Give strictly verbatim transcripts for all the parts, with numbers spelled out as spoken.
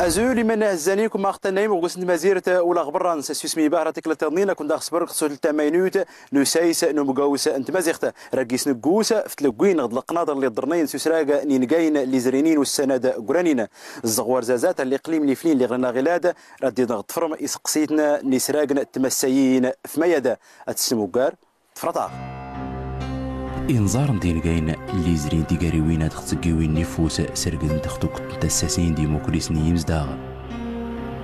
Azul iman iɛezzan-ik, ummaɣ tannaym ɣ ugus n tmazirt ula ɣ berra-ns, s usmi bahra tikkelt iḍnin ad ken-daɣ sberk ɣ tsutlt tamaynut n usayes n umgaws n tmaziɣt. Raggi s neggus f tleggwin ɣ d lqnaḍr lli ḍerrnin s usrag n ingayn lli zrinin ussan-ad granin. Zzeɣ war zazat ar liqlim n iflin lli ɣran aɣilad, rad d-id-nɣ ḍfrm iseqsitn n isragn d tmassayin f mayad. Ad tessnem uggar? Tefraḍ-aɣ. Inẓaren d ingayn lli izrin tigariwin ad xtggiwin n ifus srgn-t x tukt n tassasin d imukris n yimzdaɣ.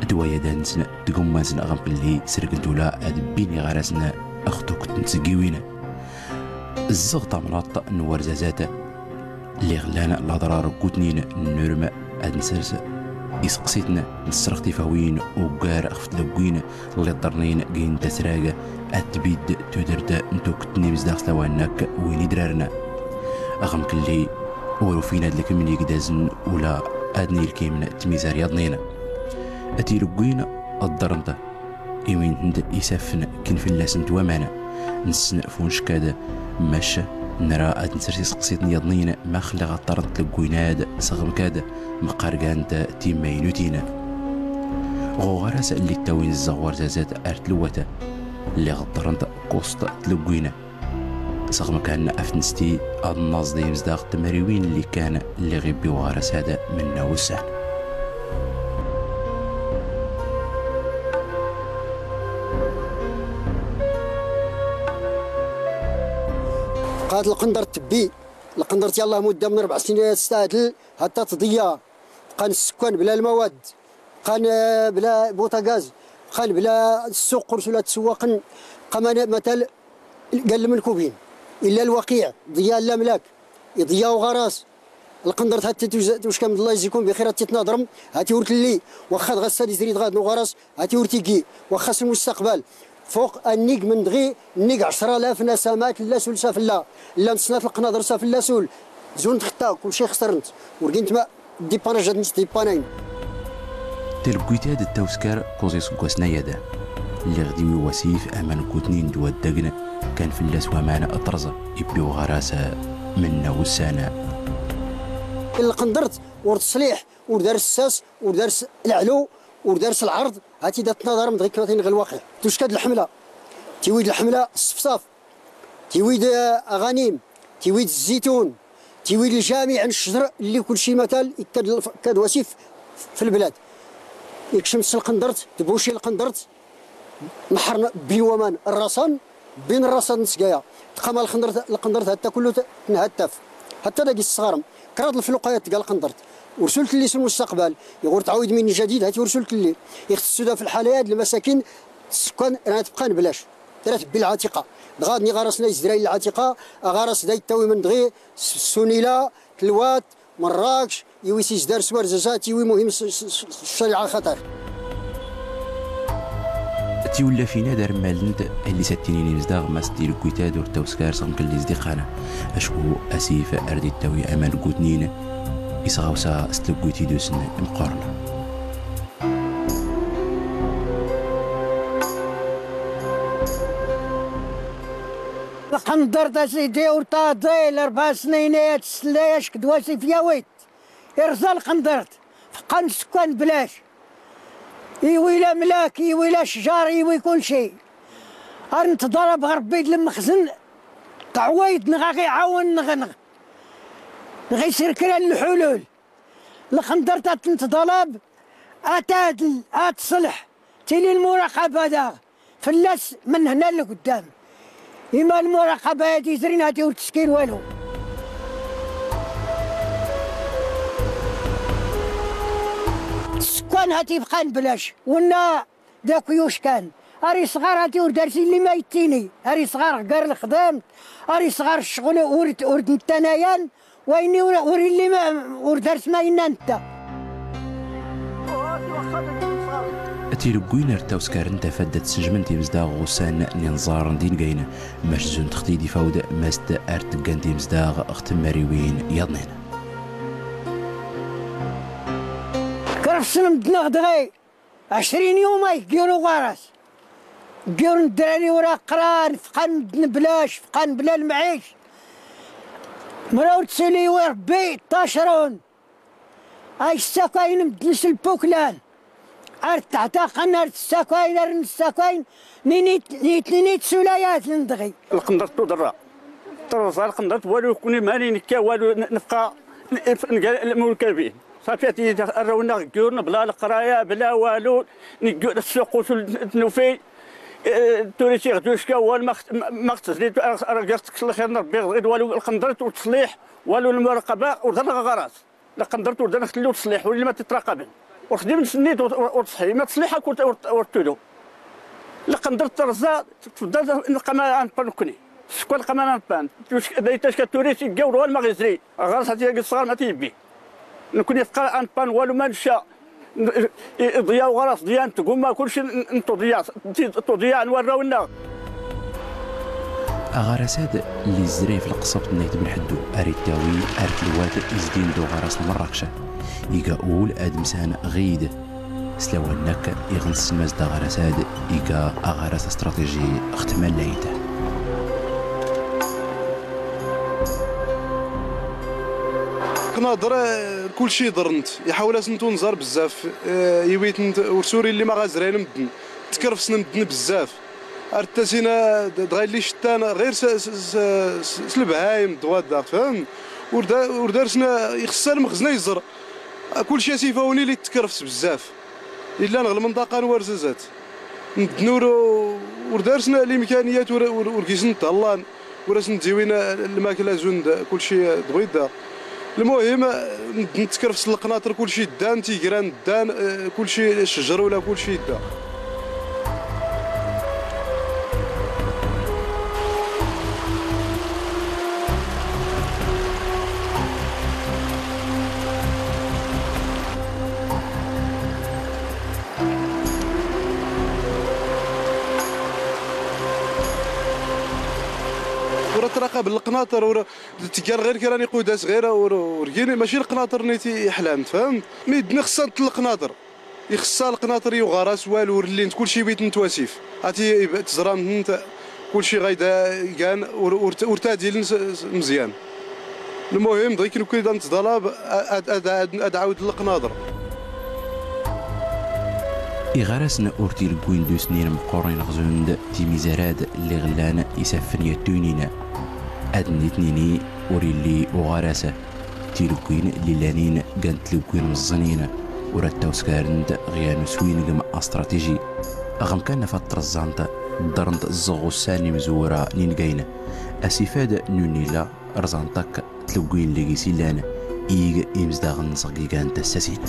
D wayad-nsn d tgumma-nsn ɣ mqlli srgn-t ula ad bbin iɣaras-n x tukt n tsggiwin. Zzeɣ tamnaḍt n warzazat lli ɣ llan laḍrar ggutnin n nurm ad nsers iseqsitn, nsrɣ tifawin uggar xf tleggwin lli ḍerrnin gin tasrag ad tbidd tudrt n tukt n imzdaɣ s lawan akk win idrarn. Ɣ mklli ur ufin ad lkmn igdazn ula ad nilkimn tmizar yaḍnin. Tileggwin ḍerrnt iwin-tent isafn kin flasnt waman. Nsn f unckad, mac nra ad nsers iseqsitn yaḍnin max lli ɣ ṭṭarnt tleggwin-ad s ɣ mkad mqargant timaynutin. Ɣ uɣaras lli ttawin zzeɣ warzazat ar tlwat lli ɣ ḍerrnt kuẓt tleggwin. S ɣ mkan af nsti ad nnaẓ d imzdaɣ tmariwin lli kkan lli ɣ ibbi uɣaras-ad mnna wussan. Qad lqndrt tbbi, lqndrt yallah mudda mn rbeɛ snin ad tstadl hatta tḍiyya. Qan sskan bla lmawad, qan, eh, bla butagaz, qan bla ssuq ur sula tswaqn, qan matal gal lmnkubin. Illa lwaqiɛ, ḍiyya lamlak, iḍiyya uɣaras. Lqndrt hati tuj-, tuckam d Allah yezzikum bixir hati tnaḍrm, hati ur tlli, waxxa dɣa ssa d izri dɣa d uɣaras, hati ur tiggi, waxxa s lmustaqbal. Fuq annig mn dɣi, nnig ɛecra laf n asamat, lla sul saflla, llan snat lqnaḍr saflla sul, zunt xtta, kulci xsrnt, ur gint ma ddipanaj ad nsdipanayn. Tleggwit-ad d tawskar kuẓ isggwasen ayad. Lliɣ d iwi wasif aman ggutnin d waddagn, kan flla-s waman ṭṭrẓ, ibbi uɣaras mnna wussan. Lqndrt ur teṣliḥ, ur dar ssas, ur dar s-, lɛlu, ur dar s lɛrḍ, hati da tnaḍrm dɣi kma tin ɣ lwaqiɛ. Tuckad lḥemla, tiwid lḥemla ṣṣfṣaf, tiwid, eh, aɣanim, tiwid zzitun, tiwid ljamiɛ n ccḍr lli kulci matal ikkad l-, ikkad wasif f lblad. Ikcm s lqndrt, tbuci lqndrt, nḥrn bbin waman rrasan, bbin rrasan n tsgaya. Tqama lqndrt, lqndrt hatta kullu t-, tnhattaf. Hatta dagi s sɣarm. Kraḍ lfluq ayad tga lqndrt. Ur sul tlli s lmustaqbal. Iɣ ur tɛawid min jadid, hati ur sul tlli. Ixtss uda f lḥal ayad lmasakin, sskan, rad bqan blac. Trat bbi lɛatiqa. Dɣa d niɣaras-na izdrayn lɛatiqa, aɣaras da ittawi mn dɣi, s-, Sunila, Tlwat, Mṛṛakec, iwi s izdar s warzazat, iwi muhim s, s, s, s ccariɛa xaṭer. Tiwllafin-ad ar mmalent, alli s ad tinin imezdaɣ, mas tileggit-ad ur tawskar s ɣ mkelli izdiqan. Acku asif ar d-ittawi aman ggutnin, isɣawsa s tleggit idusn imqqurn. Lqendrt a sidi ur taḍil, rbɛa snin ad tsellay acku d wasif yawi-t. Irẓa lqendrt, fqan sskan blac. Iwi lamlak, iwi lacjar, iwi kulci. Ar ntḍalab ɣ Rbbi d lmexzen, taɛwayt nɣ aɣ iɛawen nɣ, nɣ, nɣ isr kra n lḥulul. Lqendrt ad tntḍalab, ad tadl, ad tṣlḥ, tili lmuraqaba daɣ. Fell-as mn hna lguddam. Ima lmuraqaba ad izrin hati ur tskil walu. Sskan hati bqan blac, wenna d akk yuckan. Ar isɣar hati ur dars illi ma yettini. Ar isɣar ɣ gar lxdam, ar isɣar ccɣel ur, ur d-ntanayan, Wayenni ur, ur illi ma, ur dars ma yenna netta. Tileggwin ar tawskar n tafat da tsnjmnt imezdaɣ ɣ ussan n inẓaren d ingayn, mac zunt xti d ifawd mast ar tggan imezdaɣ ɣ tmmariwin yaḍnin. Krafsn mdn ɣ dɣi. Ɛecrin yum ay ggiwr uɣaras. Ggiwr n ddrari ur aqran, fqan mdn blac, fqan bla lmɛic. Mra ur tsuli wi Rbbi, ṭṭacrun. Ay ssakayen medden s lpuklan. Ar t-ttɛtaqen, ar t-ssakayen, ar n-ssakayen, nini-t, nini-t, nini-t sula yadlen dɣi. Lqendṛt tuḍerra. Terẓa lqendṛt, walu kuni mani nekka, walu n-, nefqa n-, n-, ngal lmurkabin. Safi, ati arraw-nneɣ ggurn bla leqraya, bla walu, neggur ssuq usul tnufi, eh, turisi ɣ-, ducka, wal ma ɣ-, ma ɣ-tezlit, ar, ar ɣ-tekkes lxir n Ṛebbi, ɣ-, walu lqendṛt ur teṣliḥ, walu lmuraqaba ur d-neɣ ɣaras. Lqendṛt ur d-neɣ tellu teṣliḥ, ur illi ma titraqaben. Ur xdimen s-nni ur, ur, ur teṣḥi, ma teṣliḥ akk ur, ur, ur tudu. Lqendṛt terẓa, tfeddal lqama anpan nekkni. Sekwa lqama anpan. Tuc-, da itacka turis igga ur wal ma ɣ-izri. Ɣaras ati yagi ṣṣɣar ma tiyebbi. Nekkni fqa anpan walu ma nca. N-, i-, ḍiya uɣaras, ḍiya n tgumma, kulci n-, n-, n-, tuḍiya, n-, tuḍiya n warraw-nneɣ. Aɣaras-ad lli izray f lqṣbt n Ayt Benḥeddu ar ittawi ar tlwat izdin d uɣaras n Mṛakec. Iga ul ad msan ɣid. S lawan akk iɣ nsemmas d aɣaras-ad iga aɣaras astraṭiji ɣ tmallayt. Knaḍr, eh, kulci iḍrnt, iḥawel-asent unẓar bezzaf, eh, iwit-nt ur suri lli ma ɣ-azrayen medden, tkerfsen medden bezzaf. Ar ttasin, eh, d-, dɣa illi cettan ɣir s, s, s, s, s lebhayem d wadda, tfehmem? Ur da-, ur darsen, eh, ixeṣṣa lmexzen a iẓer. Kulci asifaw-nni illi tkerfes bezzaf. Illan ɣ lmenṭaqa n Warzazat. Medden ur, ur darsen limkaniyat, ur, ur, ur gisen ṭṭallan. Ur asen-d-iwin lmakla zun d kulci d ɣidda. Lmuhim, medden tkerfes leqnaṭer, kulci ddan, tigran ddan, eh, kulci, ccjer ula kulci yedda. Ur traqab leqnaṭer, ur tgan ɣir kra n iqudas, ɣir ur, ur gin, mačči leqnaṭer nit i iḥlan, tfehmem? Mi d-nixṣṣant leqnaṭer. Ixeṣṣa leqnaṭer i uɣaras walu ur llint, kulci iwit-nt wasif. Ati ib-, teẓram-tent, kulci ɣayda gan, ur, ur, ur tadilen s, s, mezyan. Lmuhim, dɣik nekkni da nettḍalab, a-, ad, ad, ad, ad ɛawd leqnaṭer. Iɣarasen ur tileggwin d usnin meqqorin ɣ zund timizarad lli ɣ llan isaffen yattuynin. Ad nitnini ur illi uɣaras. Tileggwin lli llanin gant tleggwin meẓẓinin, ur ad tawskarent ɣ yan uswingem astraṭiji. Ɣ mkan naf ad tt-rẓant, ddrent ẓẓeɣ ussan imezwura n ingayn. Asifad n unila, rẓant akk tleggwin lli gis illan, ig imezdaɣen-nnes ɣ igan tassasin.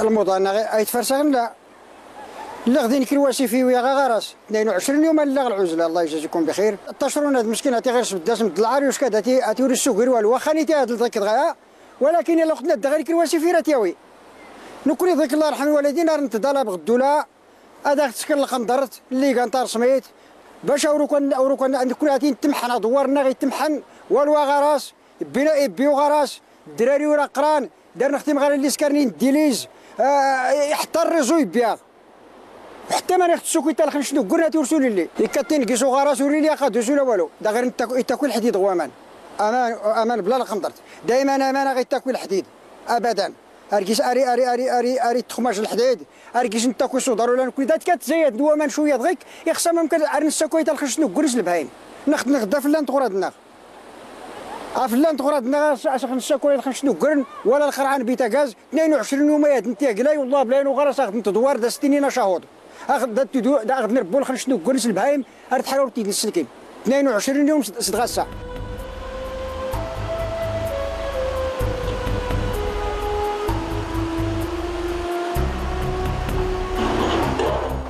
Lmuḍa-nneɣ ay tfarsaɣ nella. Lliɣ din kra wasif iwi aɣaras, tnayen u ɛecrin yum ad lliɣ lɛuzla, Allah yjazikum bixir. Ṭṭacrun ad meskin ati ɣir sbeddas md lɛar yuska ad ati, ati ur issugir walu. Waxxan iti ad lḍik dɣaya. Walakin ila lweqt nadda ɣir kra wasif ira t-yawi. Nekkni ḍik Allah yerḥem walidin ar nttḍalab ɣ ddula. Ad aɣ-tesker lqenḍert lli gan taṛesmit, bac ur ukan, ur ukan, nekkni ad ittemḥen, aḍewwar-nneɣ ittemḥen, walu aɣaras, ibbi, ibbi uɣaras, ddrari ur aqran, dar nextim ɣer lli skaren indiliz, ah, ḥetta rriẓu ibbi-aɣ. Ḥetta ma nix tsuki talxen cnuggur nati ur sulilli. Ikkatin gis uɣaras ur illi aqadus ula walu. Da ɣir ittak-, ittaki lḥdid ɣ waman. Aman, aman bla lqenḍert. Dayman aman aɣ ittaki lḥdid. Abadan. Ar gis, ar i, ar i, ar i, ar i, ar i txumac lḥdid, ar gis nttaki suḍar ula nekkni. Dat kat zayad n waman cwiya dɣik, ixṣa mamkan ar nssakay talxen cnuggur s lebhayem. Nex, nex da flan tɣurad-nneɣ. A flan tɣurad-nneɣ as, as nssakay talxen cnuggur, wala lxerɛan bitagaz, tnayen u ɛecrin yum ad ntiyaglay, wallah bla yan uɣaras aɣ dntḍwar da s-tinin acahuḍ. Aɣ-, da tudu, da aɣ-d-nrebbu lxen cnuggur s lebhayem, ar tḥara ur t-id-nselkin. Tnayen u ɛecrin yum s, s dɣassa.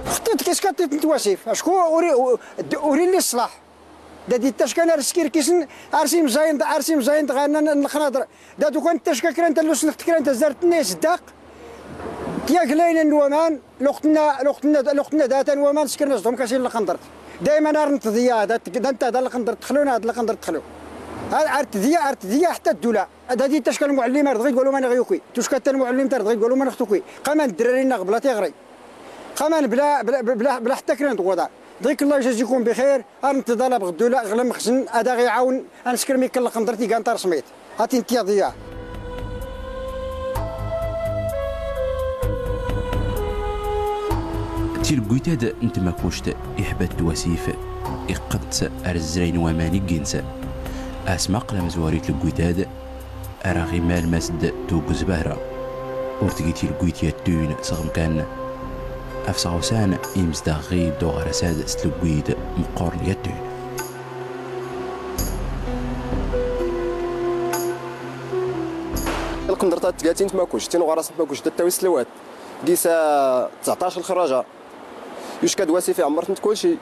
Xtiṭ kiska tit n twasif, acku ur i, ur, ur illi ṣṣlaḥ. Da di ttackan ar skirkisen, ar simẓayen, ar simẓayen dɣa n, n, n lxnaḍer. Da dukan ttacka kra n tallust nex kra n tazzart-nni s ddaq. Tiyaglaynin n waman, luqt-nna, luqt-nna, luqt-nna da atan waman, skren-as-d umkasin n lqenḍert. Dayman ar ntḍeyya, da t-, da ntahda lqenḍert texlu, nahda lqenḍert texlu. Ar, ar tḍeyya, ar tḍeyya ḥetta ddula. Ad ad-ittac kan lmuɛellim ar dɣi gwalu ma neɣ yuki. Tuckat tan lmuɛellimt ar dɣi gwalu ma neɣ tuki. Qaman ddrari-nneɣ bla tiɣri. Qaman bla, bla, bla, bla ḥetta kra n tɣuda. Dɣi Allah yjazikum bixir, ar nṭalab ɣ ddula, ɣ lemxzen, ad aɣ-iɛawen, ad nsker mi kkan lqendrt igan tarsmit. Ad tin tiyaḍ iya. Tilegguyt-ad n tmakuct iḥba-tt wasif, iqqen-tt ar zzray n waman i ggin-tt. Asmaqel amezwaru i tlegguyt-ad, ar aɣ-imal mas d tugg zbahra. Ur tgi tilegguyt yattuyn s ɣemkan. Af sɣawsan imezdaɣ ɣid uɣaras-ad s tlegguyt meqqoren yattuyn. Lqendrt-ad tga tin tmakuct, tin uɣaras n tmakuct, da ttawi s tlewat. Gisa tzeɛṭac lxraja. Yucka-d wasif iɛemmer-tent kulci.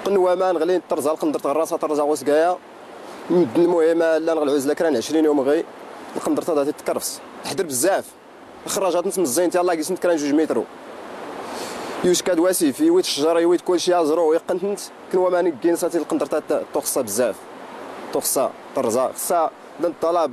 Qqen waman, ɣlin, terẓa lqendrt ɣer ras-a, terẓa ɣ usgaya. Medden lmuhim llan ɣ lɛuzla kra n ɛecrin yum ɣi. Lqendrt-ad ad tkerfes. Teḥder bzzaf. Lxraja-tent meẓẓiyent, yallah gis-tent kra n juj mitru. Yucka-d wasif, iwi-d ccjar, iwi-d kulci, aẓru, iqqen-tent. Kken waman i ggin sati lqendrt-ad tuxsa bzzaf. Tuxsa, terẓa, xsa, da nṭalab.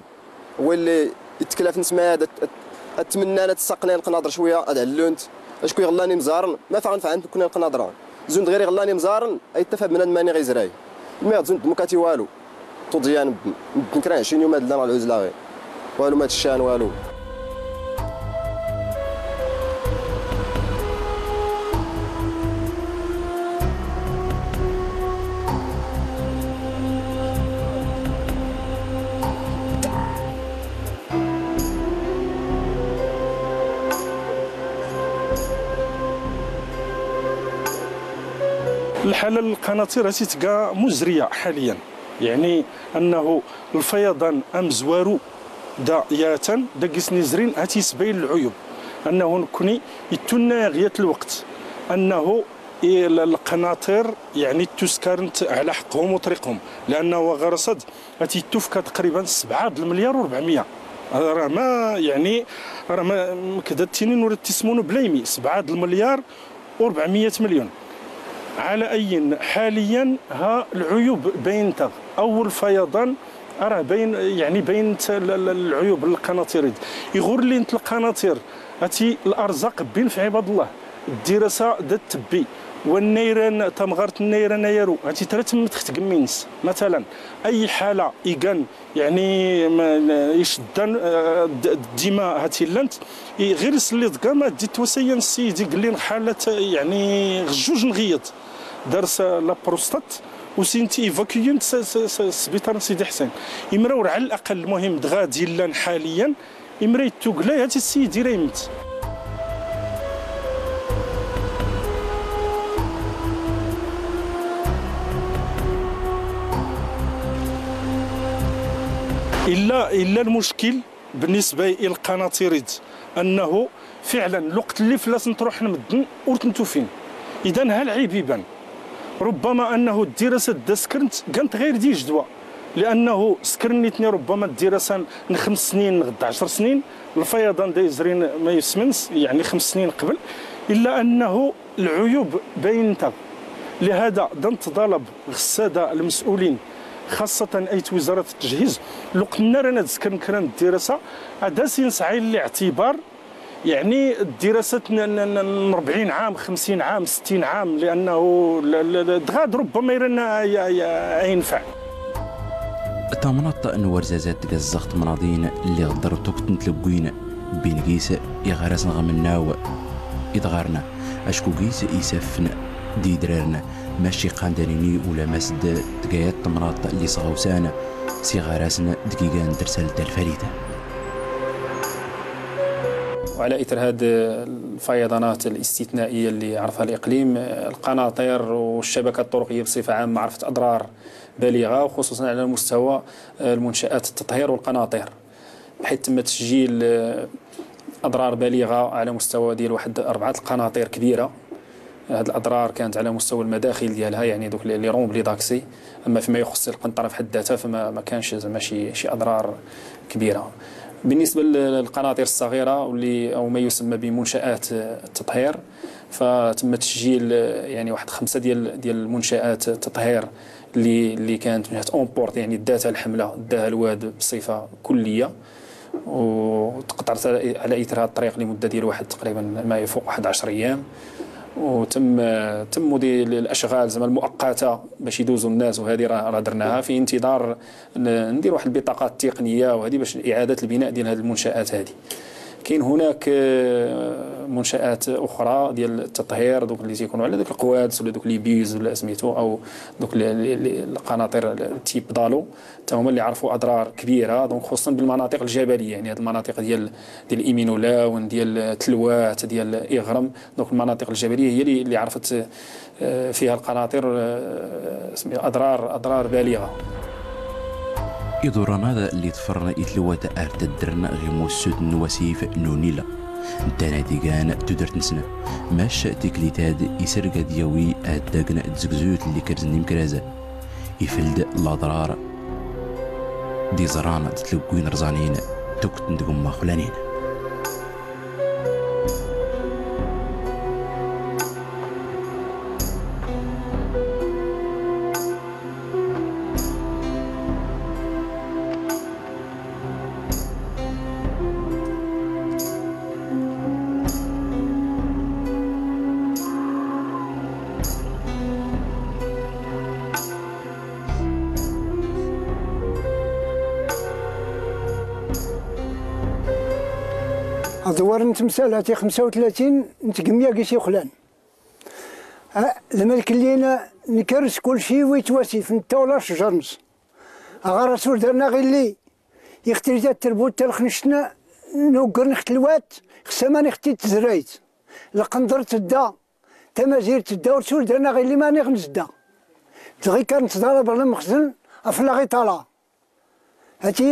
Walli ittekla f nsmayad ad, ad, ad tmennan ad ssaqnayn lqnaḍr cwiya, ad ɛellunt. Acku iɣellan imẓaren, ma faɣen faɛen tukkna lqnaḍra. Zund ɣir iɣellan imẓaren, ay ttafab bnadem mani ɣ izray. Mi ɣ zund dmukati walu. Tuḍyan, medden kra n ɛecrin yum ad llan ɣ lɛuzla ɣi. Walu ma teccan, walu. الحالة القناطير هاتي تلقى مزرية حاليا، يعني أنه الفيضان أمزوارو دا ياتن دا قيس نزرين هاتي سبيل العيوب، أنه نكوني يتونا غيات الوقت أنه إي ال-، القناطير يعني توسكارنت على حقهم وطريقهم، لأنه غرصد غتيتوفكا تقريبًا سبعة د المليار وربعمية. هذا راه ما، يعني، راه ما، ما كدتيني نور التسمونو بلايمي، سبعة د المليار وربعمية مليون. على أي، حاليًا ها العيوب باينتا. أول فيضان راه باين، يعني، باين ت-، ال-، ال-، العيوب القناطيريد. يغور لي انت القناطير، هاتي الأرزاق بين في عباد الله. الدراسة دا تبي. والنيران، تمغرت النيران يارو. هاتي ترى تم تخت قمينس. مثلًا، أي حالة يقان يعني، ما، يشدن، آه، د-، الدماء هاتي لنت، ي-، غير يسلي دكا ما دي توسيا السيد يقول لي حالة، يعني، غجوج نغيط. دار س-، لا بروستات، وسينتي ايفاكيونت س-، س-، س-، سبيطار سيدي حسين. يمرور على الأقل، المهم، دغا ديلان حاليا، يمرا يتوقلا، هاتي السيد يرا يمت. إلا، إلا المشكل بالنسبة للقناطيريد أنه فعلًا الوقت اللي فلاس نطروح نمدن ورتنتوفين. إذن ها العيب يبان. ربما أنه الدراسة دا سكرنت كانت غير دي جدوى، لأنه سكرنيتني ربما الدراسة ن خمس سنين، غدا عشر سنين، الفيضان دا يزرين ما يسمنس، يعني خمس سنين قبل، إلا أنه العيوب باينة. لهذا دا نتطالب غ السادة المسؤولين، خاصة أيت وزارة التجهيز، لو قلنا رانا تذكر كرا الدراسة، هذا سينسعي الاعتبار، يعني الدراسة ن-، ن-، ن-، ن أربعين عام، خمسين عام، ستين عام، لأنه ل-، ل-، ل-، دغاد ربما يرنا ي-، ي-، ينفع. Tamnaḍt n Warzazat tga zzeɣ tmnaḍin lliɣ ḍerrent ukk tntlewwin, bin gis iɣarasen ɣ mennaw idɣarna, acku gis isaffen d idrarn, mac iqqan d anini ulamas d tgayat tmnaḍt lli sɣawsan s iɣarasen deg igan d rsalt talfalit. وعلى إثر هذه الفيضانات الاستثنائية اللي عرفها الإقليم، القناطير والشبكة الطرقية بصفة عامة عرفت أضرار بالغة، وخصوصًا على مستوى المنشآت التطهير والقناطير، بحيث تم تسجيل، آه، أضرار بالغة على مستوى ديال واحد أربعة القناطير كبيرة. هاد الأضرار كانت على مستوى المداخل ديالها، يعني دوك لي، لي رومبلي داكسي. أما فيما يخص القنطرة في حد ذاتها فما، ما كانش زعما شي، شي أضرار كبيرة. بالنسبة للقناطر الصغيرة واللي، أو ما يسمى بمنشآت التطهير، فتم تسجيل، يعني، واحد خمسة ديال، ديال المنشآت التطهير اللي، اللي كانت منها تأومبورت، يعني، داتها الحملة، داها الواد بصفة كلية، وتقطعت على إثر هذا الطريق لمدة ديال واحد، تقريبًا ما يفوق واحد عشر أيام، وتم، تم دي الأشغال زعما المؤقتة باش يدوزوا الناس، وهذه راه، راه درناها في انتظار ن-، ندير واحد البطاقات التقنية وهذه باش إعادة البناء ديال هذه المنشآت هذه. كاين هناك، آه، منشآت أخرى ديال التطهير، دوك اللي تيكونوا على دوك القوادس ولا دوك لي بيز ولا سميتو، أو دوك ال-، ال-، ال-، القناطر تيب دالو، تا هما اللي عرفوا أضرار كبيرة، دونك خصوصًا بالمناطق الجبلية، يعني هذه المناطق ديال، ديال إيمينولاون، ديال تلوات، ديال إغرم، دونك المناطق الجبلية هي اللي، اللي عرفت آه، فيها القناطر، آه، سمي-، أضرار، أضرار بالغة. Iḍurran-a lli iḍfern i tlawt ar ddren ɣ imussuten n wasif n unila. Nttan ad igan tudert-nsen. Mac tiklit-ad isreg ad yawi ad dagn tzegzut lli kerzen imkrazan. Ifeld laḍrar d iẓran d tleggwin rẓanin tukt n tgemma xlanin. Aḍwar n temsal hati xemsa u tlatin n tgemmi agi s-yuxlan. A, lmelk llina nkers kulci wi twasif n tawla cjerns. Aɣaras ur darna ɣilli. Ixtri tat terbut talxnect n ugger n xtelwat, xsaman ixti tezrayt. Lqendr tedda. Tamazirt tedda ur tt-ur darna ɣilli ma niɣ nzedda. Dɣi kan tḍalab lemxzen aflaɣ iṭala. Hati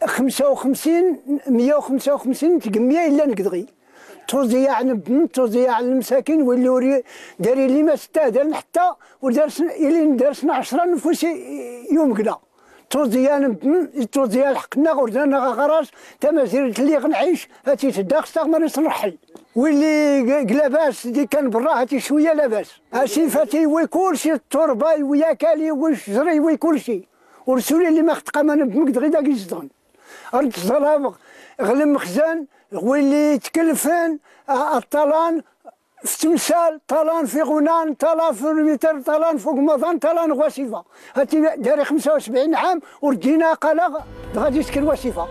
xemsa u xemsin, meyya u xemsa u xemsin tgemmiya illan deg dɣi. Tuẓiyaɛ n bbn, tuẓiyaɛ n lemsakin, willi ur i-, dar illi ma stahdan ḥetta ur darsen, ilin darsen ɛecra nfus i, i umegla. Tuẓiya n bbn, tuẓiya lḥeqq-nneɣ, ur darnaɣ aɣaras, tamazirt lliɣ nɛic, hati tedda xtaɣ ma nisnrḥel. Willi g-, g labas di kan berra, hati cwiya labas. Asif hati iwi kulci, tturba iwi akal iwi ccjer iwi kulci. Ur suli lli ma xtqaman bmg dɣi dagi zedɣen. Ar tẓalab ɣ lemxzan, ɣ willi tkelfen, a, aṭṭalan, f temsal, ṭṭalan f iɣunan, ṭṭalan f rmitar, ṭṭalan f ugmaḍan, ṭṭalan ɣ wasifa. Hati dari xemsa u sebɛin ɛam, ur ddina qalaɣ, dɣa di tker wasifa.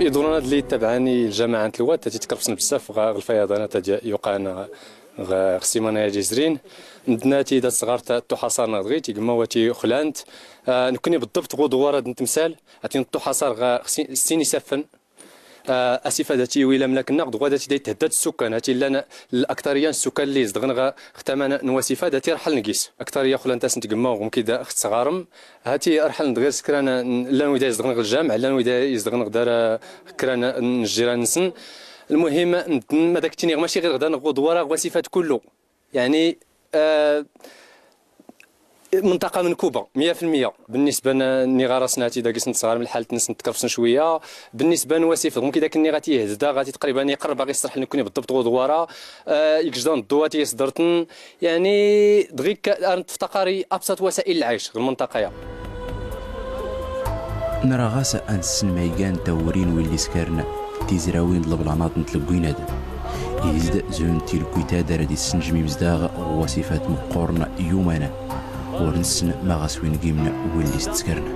Iḍurran-ad lli ittabaɛen i lǧamaɛa n Tlwat, ad titkerfsen bzaf ɣ, ɣ lfayaḍanat ad yuqan ɣ, ɣ ssiman-ad izrin. Ndna ad tida tesɣart Tuḥaṣar neɣ dɣi tigemma wa ti xlant. Ah, nekkni bḍebt ɣ uḍwar-ad n temsal, ad tin Tuḥaṣar ɣ sin, sin isaffen. Ah, asif ad tiwi lamlak-nneɣ, dɣa ad tida ithedda-d ssukkan, ad illan lakteṛya n ssukkan lli izedɣen ɣ, ɣ tama n wasif-ad, ad tirḥel ngis. Akteṛya xlant-asen tgemma ɣ umkid ɣ tesɣarem, hati rḥlen-d ɣir s kra n, llan wid izedɣen ɣ ljamɛ, llan wid izedɣen ɣ dar, kra n, n lǧiran-nsen. Lmuhim, n, ma dak ttiniɣ maci ɣir ɣ dar ɣ uḍwar-a ɣ wasif-ad kullu. Yeɛni, ah, منطقة منكوبة مية في المية. بالنسبة ن-، n iɣaras-nni ad tida gis n tesɣarem lḥalt-nsen tkerfsen cwiya. بالنسبة n wasif, ɣ umkid akken-nni ɣa tihedda, ɣa ti taqriban iqerreb ɣ iṣreḥ nekkni bḍebt ɣ uḍwar-a. Ah, igejdan ḍḍu ad tiyiṣdrten. Yeɛni, dɣik ar nttefṭaqar i أبسط وسائل العيش ɣ lmenṭaqa-ya. Nra ɣas ad nssen ma igan tawuri n willi skaren tizrawin d leblanat n tleggwin-ad. Izd zun tilkwit-ad ara d-issennjem imezdaɣ ɣ wasifat meqqoren i umanan. Ur nessen ma ɣas win gimn willi s-tskaren.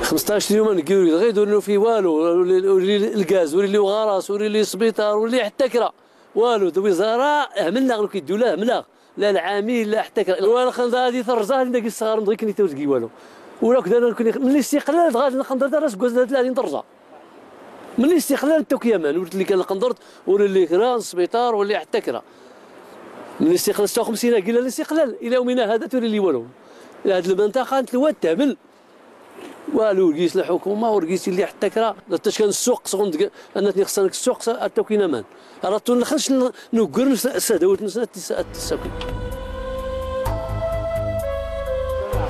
Xmesṭac yuma n yiwri, dɣi ur nufi walu, ur illi lgaz, ur illi uɣaras, ur illi sbiṭar, ur illi ḥetta kra. Walu, d wiẓara hemleɣ, nekki ddula hemleɣ. La lɛamil, la ḥetta kra. Wa lxanḍar di terẓa, dagi sɣarem dɣi kni tawzgi walu. Ur akk d nekni, mli s-iqlal dɣa lxanḍar dara seg wazal tlatin terẓa. من الاستقلال حتى كيمان، ولات لي كان القنطرة، ولا لي كرا، السبيطار، ولا حتى كرا. من الاستقلال ستة وخمسين، كي لا الاستقلال، إلى يومنا هذا تولي لي والو. هاد المنطقة نتلوات تهبل. والو، رقيس الحكومة ورقيس اللي حتى كرا. لا تاش كان السوق، سغون دق-، أنا تني خصنك السوق، سا-، أتا كاين أمان. راه تو نخش ن-، نوكر نس-، سادوت نس-، أتس-، أتساكن.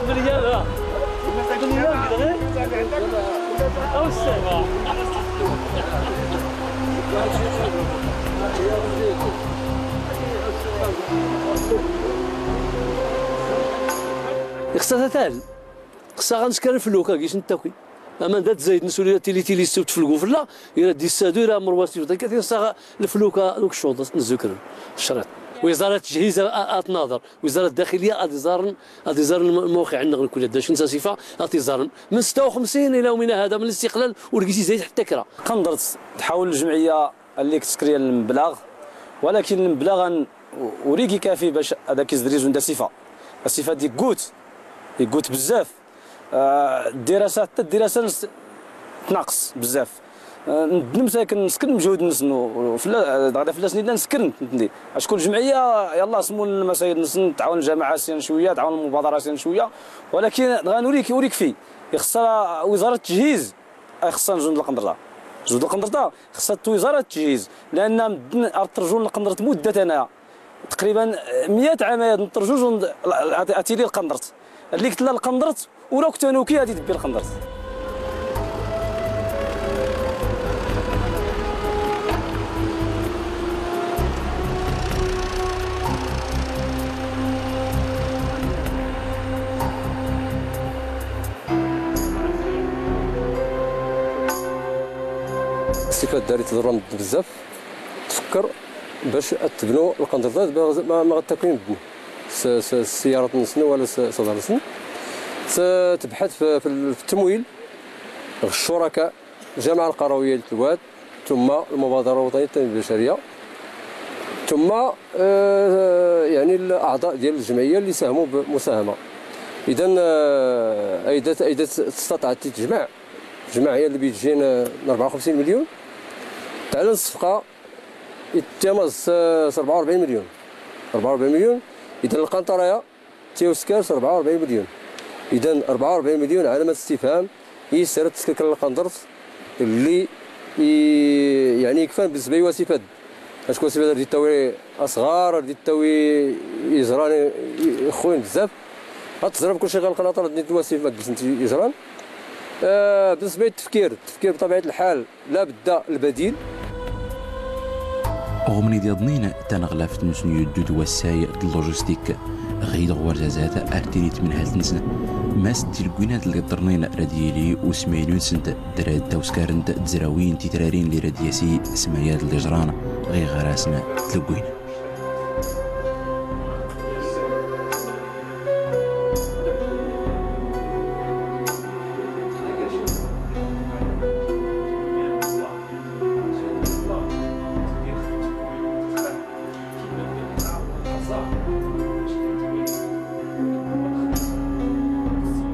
مليان، آه. مليان كده، غير. أو السادة. خصها تال. خصها غنسكر الفلوكة كيش نتاكي. أما دا تزايد نسولي تيلي تيلي السبت في القفلة، إلا دي السادو إلا مروا سيف ضيكا تيصاغ الفلوكة دوك الشوط نزكر الشريط. وزارة التجهيز أ-، أتناظر، وزارة الداخلية أتزارن، أتزارن الموقع عندنا كل دا شنو صفة أتزارن. من ستة وخمسين إلى يومنا هذا من الاستقلال ولقيتي زايد حتى كرا. قنطرة تحاول الجمعية اللي كتسكري المبلغ، ولكن المبلغ أن-، وريكي كافي باش هذاك يزدريزون دا صفة. الصفة دي قوت، يقوت بزاف. آه، الدراسة، حتى الدراسة نس-، تناقص بزاف. آه، ندن مساكن نسكن مجهود نسنو، فلا، آه، غدا فلا سنيدنا نسكن، فهمتني؟ أشكون الجمعية، يلا سمو المسايد نسن، تعاون الجماعة سين شوية، تعاون المبادرة سين شوية، ولكن غنوريك، وريك في. يخصها وزارة التجهيز، يخصها نزول القنطرة. نزول القنطرة، خصها وزارة التجهيز، لأن مدن أرترجون القنطرة مدة أنا تقريبًا مية عام هاد نطرجوج ون-، ال-، ال-، اتيلي القندرت. اللي قتل القندرت، ولو كنت انا وكي غادي تبي القندرت. الصفة داري تضرم بزاف. تفكر باش تبنو القندرة، ما، ما غتاكلين الدنيا. س-، س-، السيارات نسن ولا س-، صدر نسن. س-، تبحث في، في ال-، في التمويل، الشركاء، الجماعة القروية للواد، ثم المبادرة الوطنية للتنمية البشرية، ثم، آه، يعني الأعضاء ديال الجمعية اللي ساهموا بمساهمة. إذن، آه، أيدت، أيدت استطاعت تجمع، تجمع هي اللي بيجين، آه، أربعة وخمسين مليون. تعلن الصفقة، يتيمز س-، س أربعة وأربعين مليون. أربعة وأربعين مليون. إذا القنطرة تيوسكار س أربعة وأربعين مليون. إذا أربعة وأربعين مليون علامة استفهام. يسر تسكك القندرس اللي ي-، يعني يكفان بالنسبة لي وسيفة. أشكون سيفة دي التاوي أصغار، دي التاوي يزران ي-، خوين بزاف. هاد الزرب كلشي غير القناطر دي الوسيف ما تجلس انت يزران. آه، بالنسبة للتفكير، التفكير بطبيعة الحال لا بد البديل. Ɣ umnid yaḍnin, taneɣlaft n usnyud d uwassay d logistique, ɣid ɣ warzazat ar tili tmenhalt-nsen, mas d tileggwinat lli ḍḍernin rad yili usmaynu-nsent d rad tawskar n tezrawin titrarin lli rad yasi smayad lli ẓran ɣ iɣaras n tleggwin.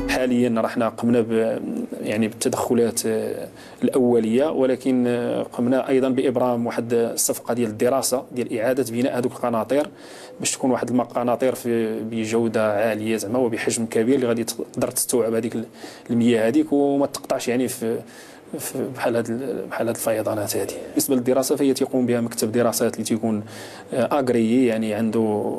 حاليًا رحنا قمنا ب-، يعني بالتدخلات، آه، الأولية، ولكن، آه، قمنا أيضًا بإبرام واحد الصفقة ديال الدراسة ديال إعادة بناء هذوك القناطر، باش تكون واحد المقاناطير في، بجودة عالية زعما وبحجم كبير اللي غادي تقدر تستوعب هذيك ال-، المياه هذيك وما تقطعش يعني في، في بحال هاد ال-، بحال هاد الفيضانات هذه. بالنسبة للدراسة فهي تيقوم بها مكتب دراسات اللي تيكون، آه، agréé، يعني عنده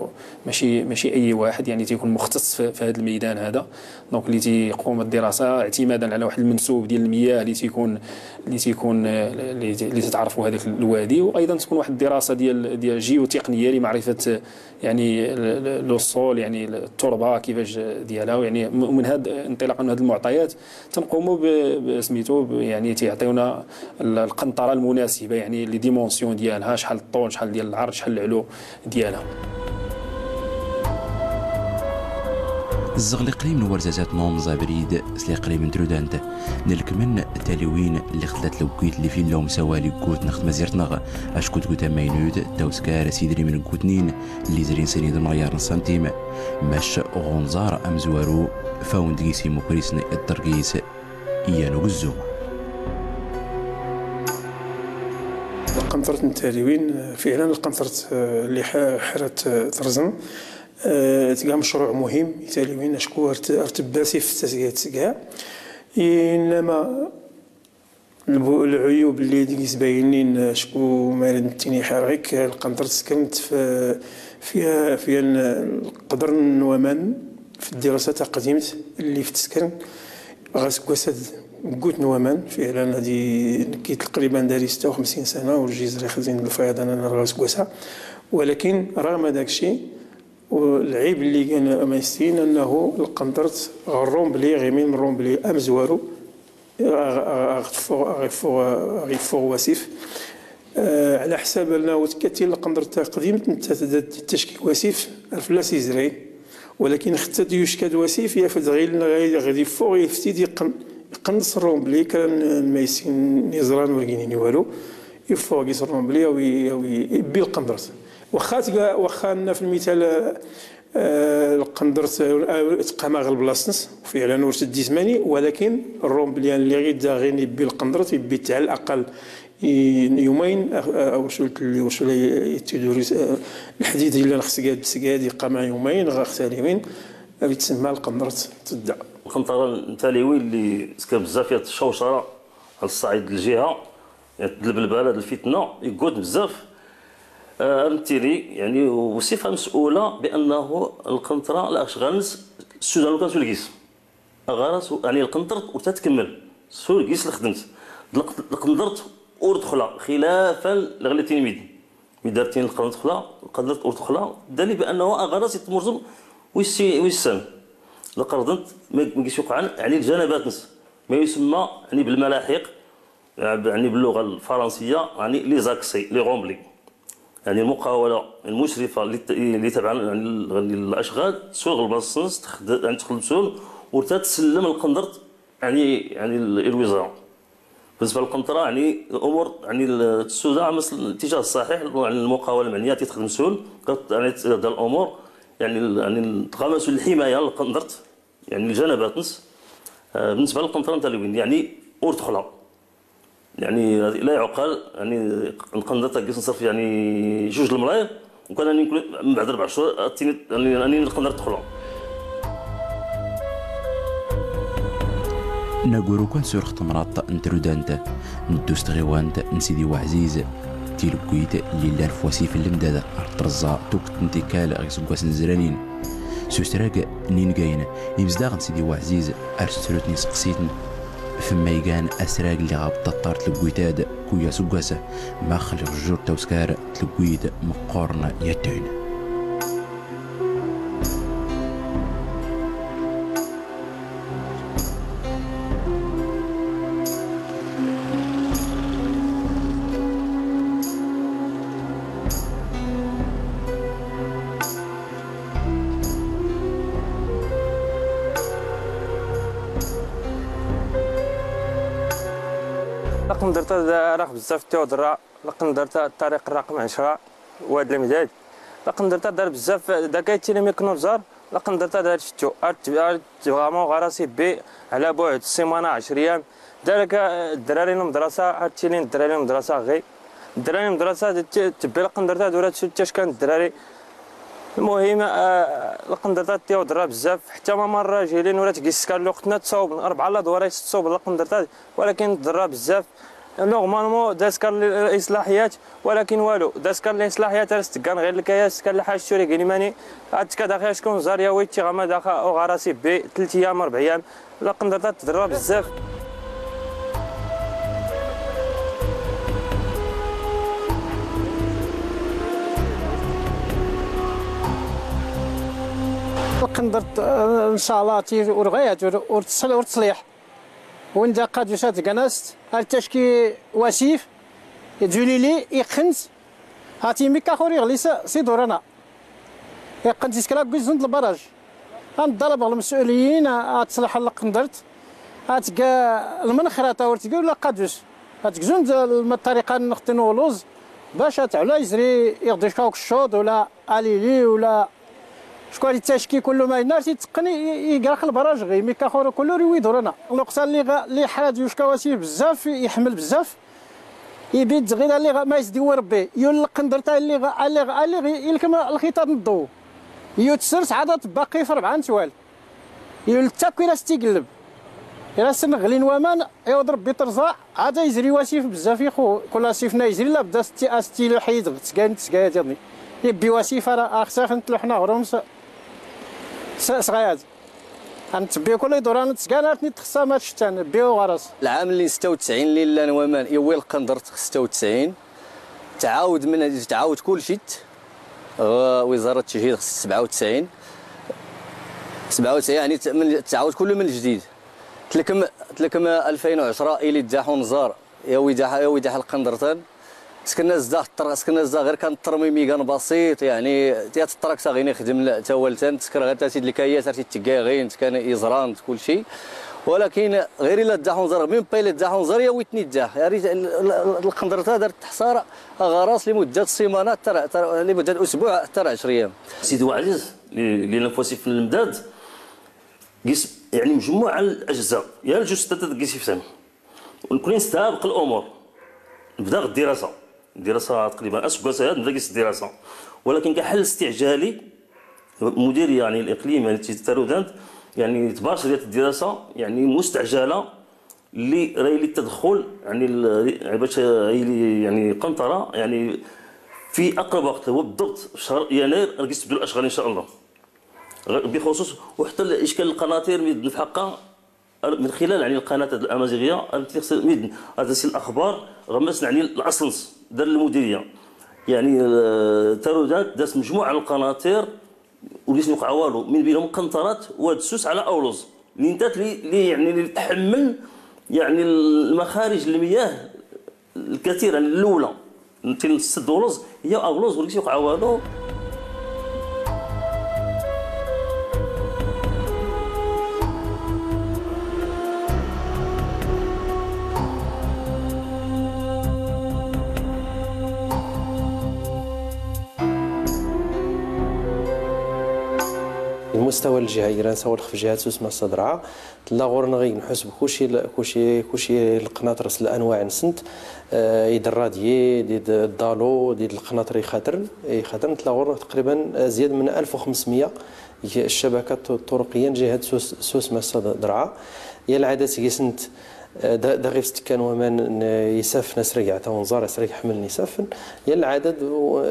ماشي، ماشي أي واحد، يعني تيكون مختص في، في هذا الميدان هذا. Donc اللي تيقوم الدراسة اعتمادا على واحد المنسوب ديال المياه اللي تيكون، اللي تيكون، آه، اللي تي-، اللي تتعرفوا هذاك الوادي، وأيضًا تكون واحد الدراسة ديال، ديال جيوتقنية لمعرفة، يعني ال-، ال-، le sol، يعني التربة كيفاش ديالها، يعني م-، من هاد، انطلاقًا من هاد المعطيات تنقوموا ب-، ب-، سميتو ب-، يعني تيعطيونا ال-، القنطرة المناسبة، يعني les dimensions ديالها، شحال الطول، شحال ديال العرض، شحال العلو ديالها. Zzeɣ liqlim n warzazat n umẓ abrid s liqlim n trudant, nelkmen taliwin lli xtlat lewkit lli filla umsawal iggut neɣ tmazirt-nneɣ, acku tgut amaynut, tawskar s idrimen ggutnin, lli zrin sani d melyar n santim, mac ɣ unẓar amezwaru, fawn deg-s imukris n iḍerg-is, yan ugezzu. Lqenṭert n Taliwin, eh, fiɛlan lqenṭert, eh, lli ḥ-, ḥrat, eh, trẓem, eh, tga mecruɛ muhim i Taliwin, acku ar t-, ar tebba sif tasga tsga. Innama lbu-, lɛuyub lli deg isbaynin, eh, acku ma rad nettini ḥarɣik, eh, lqenṭert skernt f-, fiha, fiha n-, lqedr n waman f ddirasa taqdimt lli f teskern ɣas gwasad ggut n waman, fiɛlan hadi nekki taqriban dari ستة وخمسين سنة ur jiz rix zin lfayḍ ana nar ɣas gwasa. Walakin raɣma dakci, u lɛib lli gan amaystin annahu lqenṭert ɣer Rumbli, ɣ imin n Rumbli amezwaru, ɣ-, ɣ-, ɣ-, ɣ-, ɣ-, ɣ-, ɣ-, ɣ-, wasif. Eh, ɛla ḥsab annahu tkkatin lqenṭert taqdimt, nettat da tacki wasif, ar fell-as izray. Walakin xetta d yucka d wasif, yaf-d ɣiln ɣa-, ɣa d iffeɣ, ifti d iqqen, iqqen s Rumbli, kra n, n maysin iẓran ur ginin i walu. Iffeɣ gis Rumbli, awi, awi, ibbi lqenṭert. Waxxa tga, waxxa naf lmital, eh, lqenṭert, eh, tqama ɣer lblaṣt-ns, fiɛlan ur teddi zmani, walakin Rumbli lli ɣid daɣin ibbi lqenṭert, ibbi-t ɛla laqal i-, yumayn, a-, a-, awsul tl-, awsul i-, ittidur is-, eh, lḥdid illan xsgad, sgad iqqama yumayn, ɣer Taliwin, awi tsemma lqenṭert tedda. Lqenṭert n Taliwin lli tga bzzaf yat cawcara, ɣer ṣṣaɛid n lǧiha, yat d lbelbala d lfitna, iggut bzzaf. Eh, ar nettini, yani, u sifa مسؤولة بأنه lqenṭert la cɣal-ns s udan lukan s ulgis. Aɣaras, yani, lqenṭert ur ta tkemmel. S ulgis lxedmt. Lq-, lqenṭert ur txla, xilafan lɣ lli tin mid. Mi dar tin lqenṭert txla, lqenṭert ur txla, dali bi annahu aɣaras itmurzem wis si-, wis san. Lqenṭert ma, ma gis yuqɛan, yani, ljanabat-ns. Ma yusemma, yani, bil malaḥiq, يعني باللغة الفرنسية، يعني les accès، les remblais. يعني المقاولة المشرفة اللي ت-، اللي تابعة، يعني، ال-، الأشغال، تسوق البصنص، تخد-، يعني، تخدم سون، ورتا تسلم القندرت، يعني، يعني، ال-، الوزارة. بالنسبة للقنطرة، يعني، الأمور، يعني، ال-، السوداء، مثل الاتجاه الصحيح، يعني، المقاولة المعنية تخدم سون، كت-، يعني، ت-، هذا الأمور، يعني، ال-، يعني، تغمس الحماية للقندرت، يعني، الجنبات نس. آه، بالنسبة للقنطرة نتا الوين، يعني، أورت خلا. يعني، لا يعقل، يعني، نقدر تاكس نصرف، يعني، جوج الملاير، وكان راني نقول من بعد أربع شهور، تيني، راني، راني نقدر ندخلهم. Naguru kan surx temnaḍt n trudant n ddust tɣiwant n Sidi Waɛziz, tilewwit lli llan f wasif n lemdad ar tṛeẓẓa tugt n tikkal ɣ iseggasen izranin. S usrag n ingayen, imezdaɣ n Sidi Waɛziz ar srut n iseqsiten f ma igan asrag lli ɣab taṭṭar tlewwit-ad kuya aseggas, max lli ɣ jjur tawskar tlewwit meqqorn yatun. Laqendert-a d arax bzzaf tiwḍra, laqendert-a ṭṭariq raqem ɛecra, wad lemdad. Laqendert-a dar bzzaf, da kaytili miknubẓar, laqendert-a dar cettu, ar t-, ar tebɣa ma uɣaras ibbi, ɛla buɛd ssimaṛa ɛecr iyam, dar ka, ddrari n lmedrasa, ar ttilin ddrari n lmedrasa ɣi. Ddrari n lmedrasa, d t-, tebbi laqendert-a, d ura tsu tacka n ddrari. Lmuhim, ah, laqendert-a tiwḍra bzzaf, ḥtta ma marra jilin ura tgi skar lweqt-nna tṣawb, rebɛa ladwar ay tṣawb laqendert-a, walakin tḍra bzzaf. Normalement, d askar l-islaḥiyat, walakin walu. D askar n lislaḥiyat ara s-teggan ɣir lkayas, askar lḥaǧ turi gin imani. Ad tkad axi acku nẓar yawi tiɣama daxa uɣaras ibbi, telt iyam, rebɛ iyam. Laqendert-a tḍra bzzaf. Laqendert, eh, ncallah, ti ur ɣayat, ur, ur tsal-, ur teṣliḥ. Win da qadus ad ganast, ar tacki wasif, zulili, iqqent, hati mikka xur iɣli s, s idurana. Iqqent iskra gizun d lbaraj. Ad nḍalab ɣ lmes'uliyin, ad teṣleḥ laqendert, ad tga lmenxrat, ur tgi ula qadus. Ad tgzun d lma ṭṭariqa n xtin uluz, bac ad tɛla izri iɣ d icka ukeccuḍ, ula alili, ula Ckwal ittacki kullu ma yenna ar t-itteqqen i, i, igraq lbaraj ɣi, mi kaxuru kullu ur iwid urana. Lweqt-a lli ɣa, lli ḥrad yucka wasif bzzaf, iḥemmel bzzaf. Ibid ɣid alliɣ ma izdi wi Rebbi. Yul lqendrt alliɣ, alliɣ, alliɣ, ilkem lxiṭaṭ n ḍḍu. Yut sers ɛad at baqi f rebɛa n twal. Yul ttakk ila s-tigelleb. Ila s-nɣlin waman, iwḍ Rebbi ṭṭerẓa, ɛad izri wasif bzzaf ixu, kul asif na izri labda s-ti-, as-tili ḥid ɣ tgayt, tgayt yaḍni. Ibbi wasif ara axsaf n tluḥna ɣrum s-, s-, s ɣayad. Ad nttebbi kul iḍuran n tgayt ar ten-id-txessa ma tcettan, bbi uɣaras. Lɛam lli setta u tesɛin lli llan waman, iwwi lqendrt setta u tesɛin. Tɛawd min, tɛawd kulci, ɣ wiẓarat tejhid xs sebɛa u tesɛin. Sebɛa u tesɛin, yaɛni, t-, min, tɛawd kullu min ljdid. Tlkem, tlkem alfayn u ɛecra, ili ddaḥ unẓar, yawi ddaḥ, yawi ddaḥ lqendrtan. Skna zdax ṭṭr-, skna zdax ɣir kan ṭṭrmim igan basiṭ, yaɛni, ya ṭṭrakta ɣin ixdem l-, tawaltan, tskr ɣir tasid lkayas, ar t-id-tegga ɣin, tkan iẓran, kulci. Walakin ɣir ila ddaḥ unẓar, min pa ila ddaḥ unẓar, yawi tni ddaḥ. Yaɛni, l-, l-, lqendrta dar teḥṣar aɣaras limuddat simana, tar-, tar-, limuddat usbuɛ, tar ɛecr iyam. سيدي وعزيز، ل-، لنفسي في الإمداد، قيس، يعني، مجموعة الأجزاء، يا الجوج ستة قيس يفهم. ونكون نستابق الأمور. نبدا الدراسة. الدراسة تقريبًا أسبوع ساعات نبدا قيس الدراسة. ولكن كحل استعجالي، مدير، يعني، الإقليم، يعني، تي-، تارودانت، يعني، تباشر الدراسة، يعني، مستعجلة، اللي راهي للتدخل، يعني، ال-، باش هي اللي، يعني، قنطرة، يعني، في أقرب وقت، هو بالضبط في شهر يناير، راك تبداو الأشغال إن شاء الله. غ-، بخصوص، وحتى الإشكال القناطير، ميد نفحقها، من خلال، يعني، القناة الأمازيغية، ميد، هذا سي الأخبار، غمسنا، يعني، الأصلنس، دار المديرية. يعني، آه، تارودات داس مجموعة من القناطير، وليس نوقع والو، من بينهم قنطرات واد سوس على أولوز. اللي نتات لي، لي، يعني، اللي تحمل، يعني، المخارج المياه الكثير، يعني، الأولى. نتي نسد ولوز، هي أولوز، وليس يوقع والو. المستوى الجهوي، إلا نساو الخف جهة سوس ما صدرها، تلا غورنا غي نحس بكلشي ل-، كلشي، كلشي القناطر س الأنواع نسنت، آه، يد الراديي، يد الضالو، يد القناطر يخاترن، يخاترن، تلا غورنا تقريبًا أزيد من ألف وخمسمية ي-، الشبكة الط-، الطرقية جهة سوس، سوس مسا د-، درعا. يا العادة سيسنت، آه، دا، دا غير ستكان ومان ن-، يسافن أسرق عطا ونزار، أسرق حمل يسافن. يا العدد و-،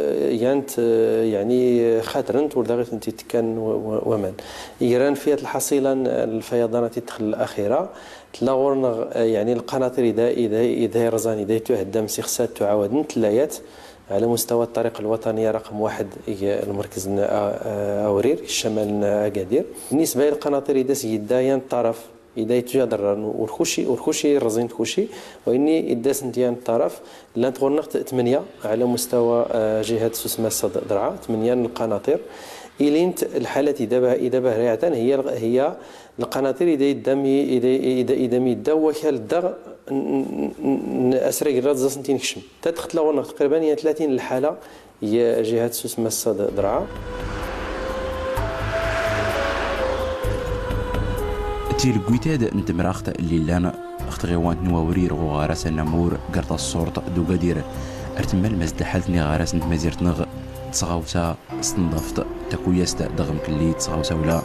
يانت، آه، يعني، خاترنت وردا غير تنتي تكان و-، و-، ومان. يجران فيها الحصيلة ن-، الفيضانات يدخل الأخيرة. تلا غورنا، آه، يعني، القناطر إذا، إذا، إذا رزان، إذا يتوهدم سيخسات تعاودن تلايات على مستوى الطريق الوطنية رقم واحد، هي المركز ن-، آه، آه، أورير، الشمال ن-، أكادير. بالنسبة للقناطر إذا سيدا يان الطرف، إذا يتجادر ورخوشي، ورخوشي رزين تخوشي، وإني إداس نتيان الطرف، لان تغرنق ثمانية على مستوى، آه، جهة سوسمة صد درعا، ثمانية من القناطر. إلينت الحالة إذا بها، إذا بها ريعتان هي، هي القناطر إذا يدام، إذا، إذا، إذا ميدا وكال الدغ ن-، ن-، ن-، أسرق الرد زاس نتين كشم. تدخلت لغرنق تقريبًا هي ثلاثين الحالة. J H S S massa d-, drɛa. Tileggit-ad n temraɣt lli llan ɣ tɣiwant n Wawrir ɣ uɣaras anamur gar taṣṣurt d ugadir, ar temmal ma s d lḥalt n iɣaras n tmazirt-nneɣ, d tɣawsa s tenḍaft, takuyast daɣ mkelli d tɣawsa ula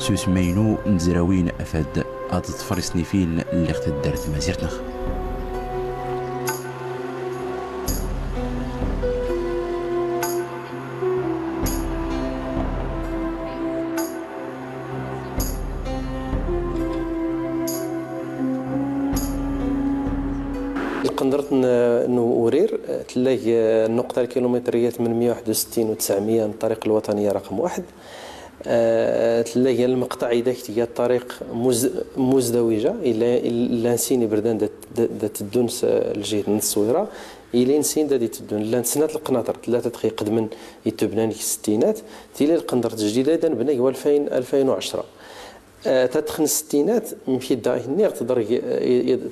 s usmaynu n tezrawin afad ad teḍfer isnifin lliɣ taddart tmazirt-nneɣ. Lqendrt n, n Urir, tella g النقطة الكيلومترية ثمانمية وواحد وستين وتسعمية من الطريق الوطنية رقم واحد. آه، تلا هي المقطع إذا كتيا الطريق مز-، مزدوجة، إلا، إلا نسيني بردان دا، دا، دا تدون س-، الجهة الصويرة، إلا نسين دا دي تدون، إلا نسنات القناطر، ثلاثة دقايق قدمن يتبنان في الستينات، تيلي القنطرة الجديدة إذا نبنى هو ألفين، ألفين وعشرة. آه، تدخل الستينات، مشي دا هني تضر ي-،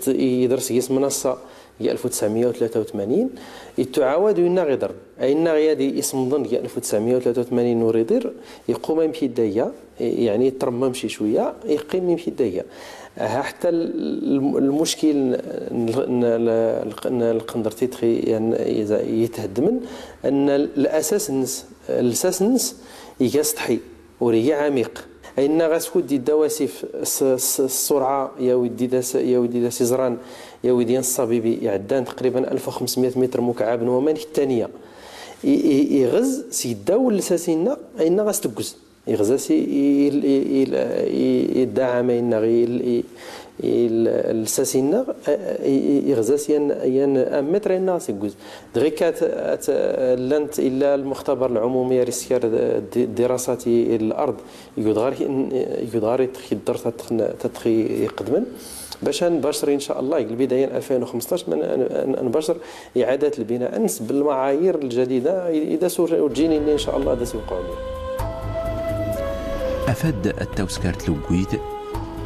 ي-، يدرس يس منصة G ألف وتسعمية وتلاتة وتمانين, ittuɛawad winna ɣ iḍrn. Aynna ɣ yad ismḍn g ألف وتسعمية وتلاتة وتمانين ur iḍir, iqqum aymk idda iga, يعني يترمم شي شوية, iqqim aymk idda iga. Aha, ḥtta l-, l-, lmuckil n, n, n, n lqendr titxi, يعني, إذا يتهدمن, أن الأساس نس, الأساس نس, iga سطحي. Ur igi ɛamiq. Aynna ɣas kud idda wasif s, s, s ṣṣurɛa, yawi-d idas, yawi-d idas iẓran, yawi-d yan ṣṣabibi, iɛeddan taqriban ألف وخمسمية متر مكعب n waman k ttaniya. I, i, iɣez seg ddaw n lsas-inna, aynna ɣas teggez. Iɣez-as i, i, i, i, i, i ddaɛama-inna, i, i, i, lsas-inna, i, i, iɣez-as yan, yan un mètre, aynna ɣas igguz. Dɣi kat, at, llant illa lmuxtabar lɛumumi ar iskar d-, d-, dirasat i, i lard, yud ɣar, yud ɣar itxi ddert tatx-, tatxi iqedmen. Bac ad nbacr, in ca Allah, g lbidaya n ألفين وخمسطاش, ma n-, n-, nbacr إعادة البناء نسب المعايير الجديدة, i, i da s ur, ur ǧǧin inni, in ca Allah, da s iwqeɛ umur. Afad n tawskart Luggit,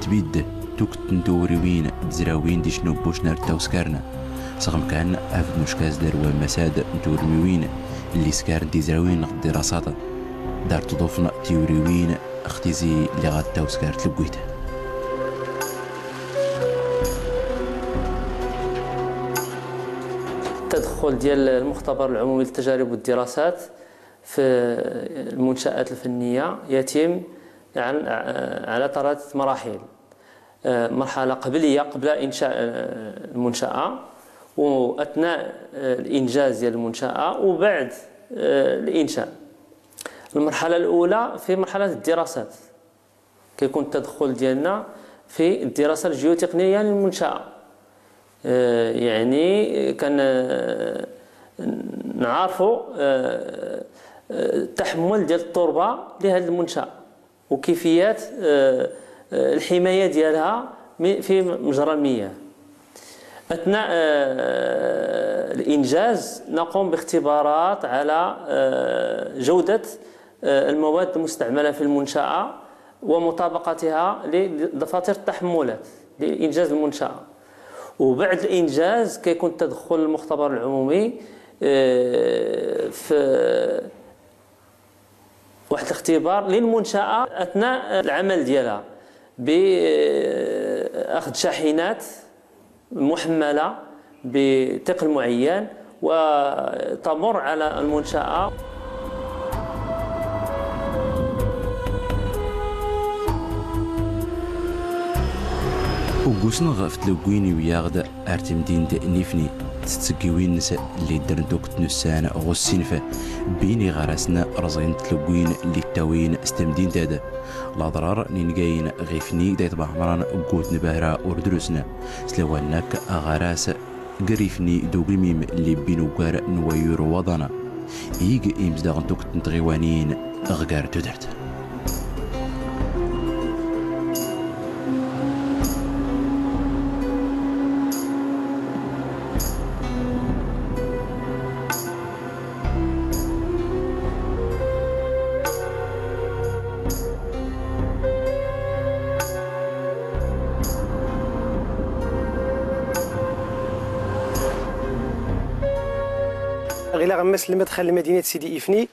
tbid tukt n tewriwin d tezrawin di cnubbuc n ar tawskarn. Sɣem kan, afad n uckaz d ar wammas ad n tewrmiwin lli skarn tizrawin ɣ ddirasat. Dar tḍufn tiwriwin ɣ tizi lliɣ ad tawskart Luggit. التدخل ديال المختبر العمومي للتجارب والدراسات في المنشآت الفنية يتم عن، على ثلاثة مراحل. آه، مرحلة قبلية قبل إنشاء، آه، المنشأة، وأثناء، آه، الإنجاز ديال المنشأة، وبعد، آه، الإنشاء. المرحلة الأولى في مرحلة الدراسات. كيكون التدخل ديالنا في الدراسة الجيوتقنية للمنشأة. آه، يعني كان، آه، نعرفوا، آه، آه، التحمل ديال التربة لهذه المنشأة وكيفيات، آه، آه، الحماية ديالها م-، في مجرى المياه. أثناء، آه، الإنجاز نقوم باختبارات على، آه، جودة، آه، المواد المستعملة في المنشأة ومطابقتها لدفاتر التحملات لإنجاز المنشأة. وبعد الإنجاز كيكون التدخل المختبر العمومي، آه، في واحد الاختبار للمنشأة أثناء العمل ديالها بأخذ شاحنات محملة بثقل معين وتمر على المنشأة. Uggus-nneɣ f tleggwin iwwi-aɣ-d ar temdint n Ifni, s tseggewin-nnes lli ddren tukt n ussan ɣ ussinef, bbin iɣarasen rẓin tleggwin lli ttawin s temdint-ad. Laḍrar n ingayen ɣ Ifni d Ayt Baɛmran ggutn bahra ur drusn. S lawan-nni akk aɣaras ger Ifni d ugelmim lli bbin uggar n wayyur n waḍan. Ig imezdaɣ n tukt n tɣiwanin ɣ gar tudert. Ɣileɣ ammas lmadxal n lmadina n Sidi Ifni,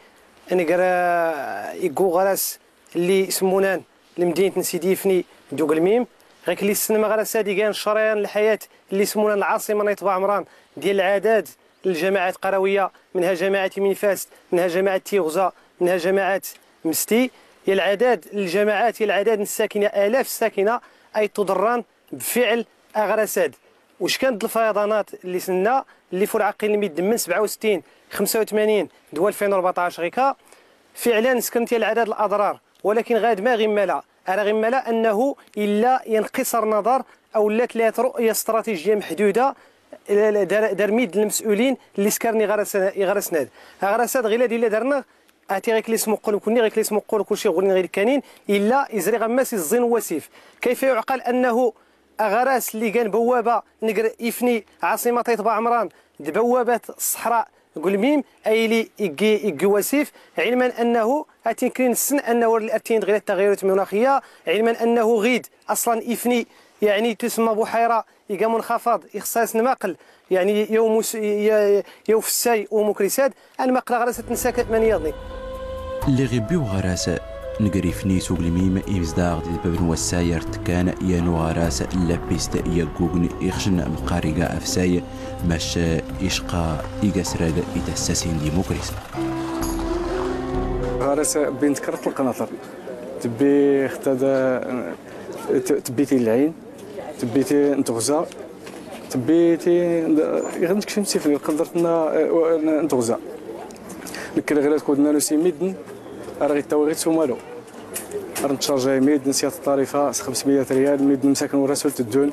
anagar, ah, iggu ɣaras lli smunan lmdinat n Sidi Ifni d ugelmim, ɣikelli ssnem aɣaras-ad igan ccriyan n lḥayat lli smunan lɛaṣima n Ayt Baɛmran, diyal lɛadad n ljamaɛat qarawiya, منها جماعة تيمين فاس، منها جماعة تيغزا، منها جماعة مستي، ya lɛadad n ljamaɛat, ya lɛadad n ssakina, alaf ssakina ay tuḍerran bfiɛl aɣaras-ad. Uckan d lfayḍanat lli s nenna, lli f ur ɛqil lmi ddmmen سبعة وستين، خمسة وثمانين, d wa ألفين وربعطاش ɣika, fiɛlan skrent ya lɛadad laḍrar, walakin ɣad ma ɣ immala, ara ɣ immala annahu illa yanqisar naḍar, aw llat lat ru'ya straṭijiya mḥduda, dar, dar mid lmes'ulin lli skaren iɣaras-, iɣarasen-ad. Aɣaras-ad ɣilad illa darneɣ, ati ɣikli smuqqul kunni, ɣikli smuqqul kulci ɣulin ɣilkanin, illa izri ɣ ammas iẓẓin wasif. كيف يعقل أنه aɣaras lli gan bawwaba nnger Ifni, ɛaṣima n Ayt Baɛmran, d bawwabat ṣṣeḥra n ugelmim, ayli iggi, iggi wasif, علما أنه, atin kri nessen, أنه ar tin-id ɣilat التغيرات المناخية, علما أنه ɣid, أصلا Ifni, يعني تسمى بحيرة, iga منخفض, ixṣṣa-as lmaqel, Yeɛni, ya umus-, ya, ya ufessay umukris ad, ɛni ma qqleɣ ɣer-as ad t-nessakk mani yaḍnin. Lliɣ ibbi uɣaras n Grifni s ugelmim imezdaɣ d idbab n wassay ar tekkan yan uɣaras n lapist yaggugn ixcen mqar iga afsay, mac icqa iga asrag i tassasin d imukris. Ɣaras bbin tkert lqnaṭr. Tebbi xtada, t-, tebbi ti lɛin, tebbi ti n tɣza, tebbi ti, iɣ nekcem sifni lqendrt n, n tɣza. Nekk ɣilad kud nanu si midden, ara ɣittawi ɣit s umalu. Ar nettcarjay midden s yat ṭṭarifa s xemsmiyat riyal, midden msaken ur asul teddun,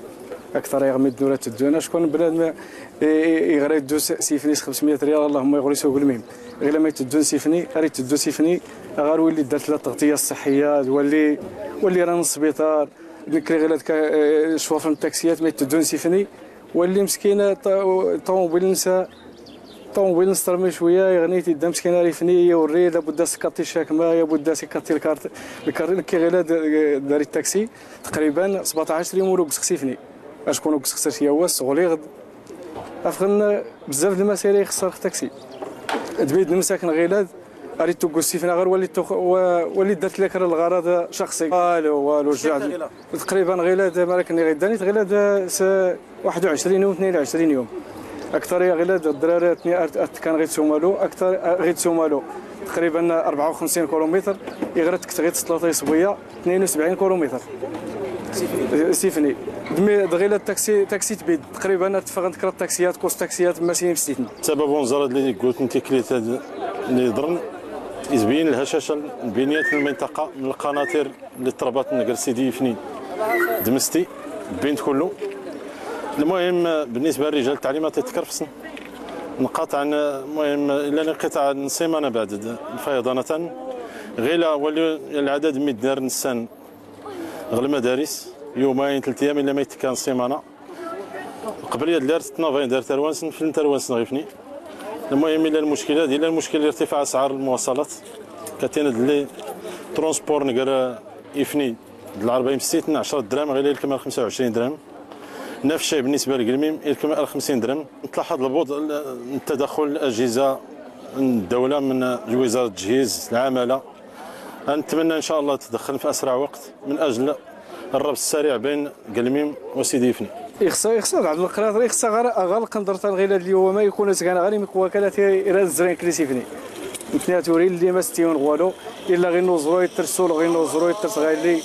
aktar yaɣ midden ur teddun. Acku bnadem i, i, iɣra yeddu s, sifni s xemsmiyat riyal, allahumma iɣri s ugelmim. Ɣila ma iteddun sifni, ar iteddu sifni, ɣer willi ddart la tɣtiya ṣṣeḥḥiya, d walli, walli ran sbiṭar, Nekk ɣilad ka, eh, ccwafer n taksiyat ma iteddun sifni, walli meskin, eh, ṭa-, ṭamubil-nnes, ṭamubil-nnes termi cwiya, iɣni tidda meskin ar ifni, iwri, labudda s-ikaṭi ccakma, labudda s-ikaṭi lkart, lkart, nekk ɣilad, eh, dari taksi, taqriban sbaṭac yum ur ugseɣ sifni. Acku ur ugseɣ sifni yawas, ɣliɣ-d. Afɣen, eh, bzzaf d lmasayel i ixeṣṣer taksi. Dmi d-nemsaken ɣilad, Ar ituggu ssifna ɣer walli tux-, wa-, walli ddart lak ar lɣarad shaxsi. Walu, walu, ǧǧeɣ. Taqriban ɣilad, ma raken iɣiddan, ɣilad s waḥed u ɛecrin yum, tnayn u ɛecrin yum. Aktar ya ɣilad, ddrar tni-, ar, ar tekkan ɣit s umalu, aktar, ah, ɣit s umalu. Taqriban rebɛa u xemsin kilumitr, iɣra tekkat ɣit s tlata isbuya. Tnayn u sebɛin kilumitr. Sifni. Dmi, dɣila taksi, taksi tbid. Taqriban ar teffɣen kraḍ taksiyat, kuẓ taksiyat, ma sin imsiten. Sabab unẓar ad li guten tiklit ad li ḍren. Izbiyin lhashash n biniyat lminṭaqa, n lqanatir li ṭṭerbat n ger Sidi Ifni. Dmesti, bint kullu. Lmuhim, بالنسبة للرجال التعليمات تكرفسن. Nqaṭɛen, lmuhim, illa lqṭaɛ n ṣṣimana beɛd lfayḍanat. Ɣila walli lɛadad mi d-nar nessan ɣer lmadaris, yumayn, telt iyam, illa ma ittekkan ṣṣimana. Qbel yad lart tnabayn dar tarwa-nsen, flen tarwa-nsen ɣifni. Lmuhim, illa lmuckil ad, illa lmuckil irtifaɛ asɛar lmuwaṣalat. Katin ad lli transport n ger Ifni d lɛerba imsiten, ɛecra dram, ɣila ilkem ar xemsa u ɛecrin dram. Nafs cay بالنسبة lgelmim, ilkem ar xemsin dram. Tlaḥaḍ lbuḍ n tadaxxul n lajhiza n ddawla, min lwizara n ttejhiz, lɛamala. Netmenna in ca Allah tdexxlen fi asraɛ waqt min ajl rrabṭ ssariɛ bayn Gelmim wa Sidi Ifni. Ixṣa, ixṣa ad ɛedl lqnaṭr, ixṣa ɣer, ɣer lqnḍrt-a ɣilad lyawma ikun azgan ɣer imik wakal ad t-, ira zrin kli s ifni. Netni ad ur illi ma s tiwen ɣ walu, illa ɣin uẓru itters, sul ɣin uẓru itters ɣa illi.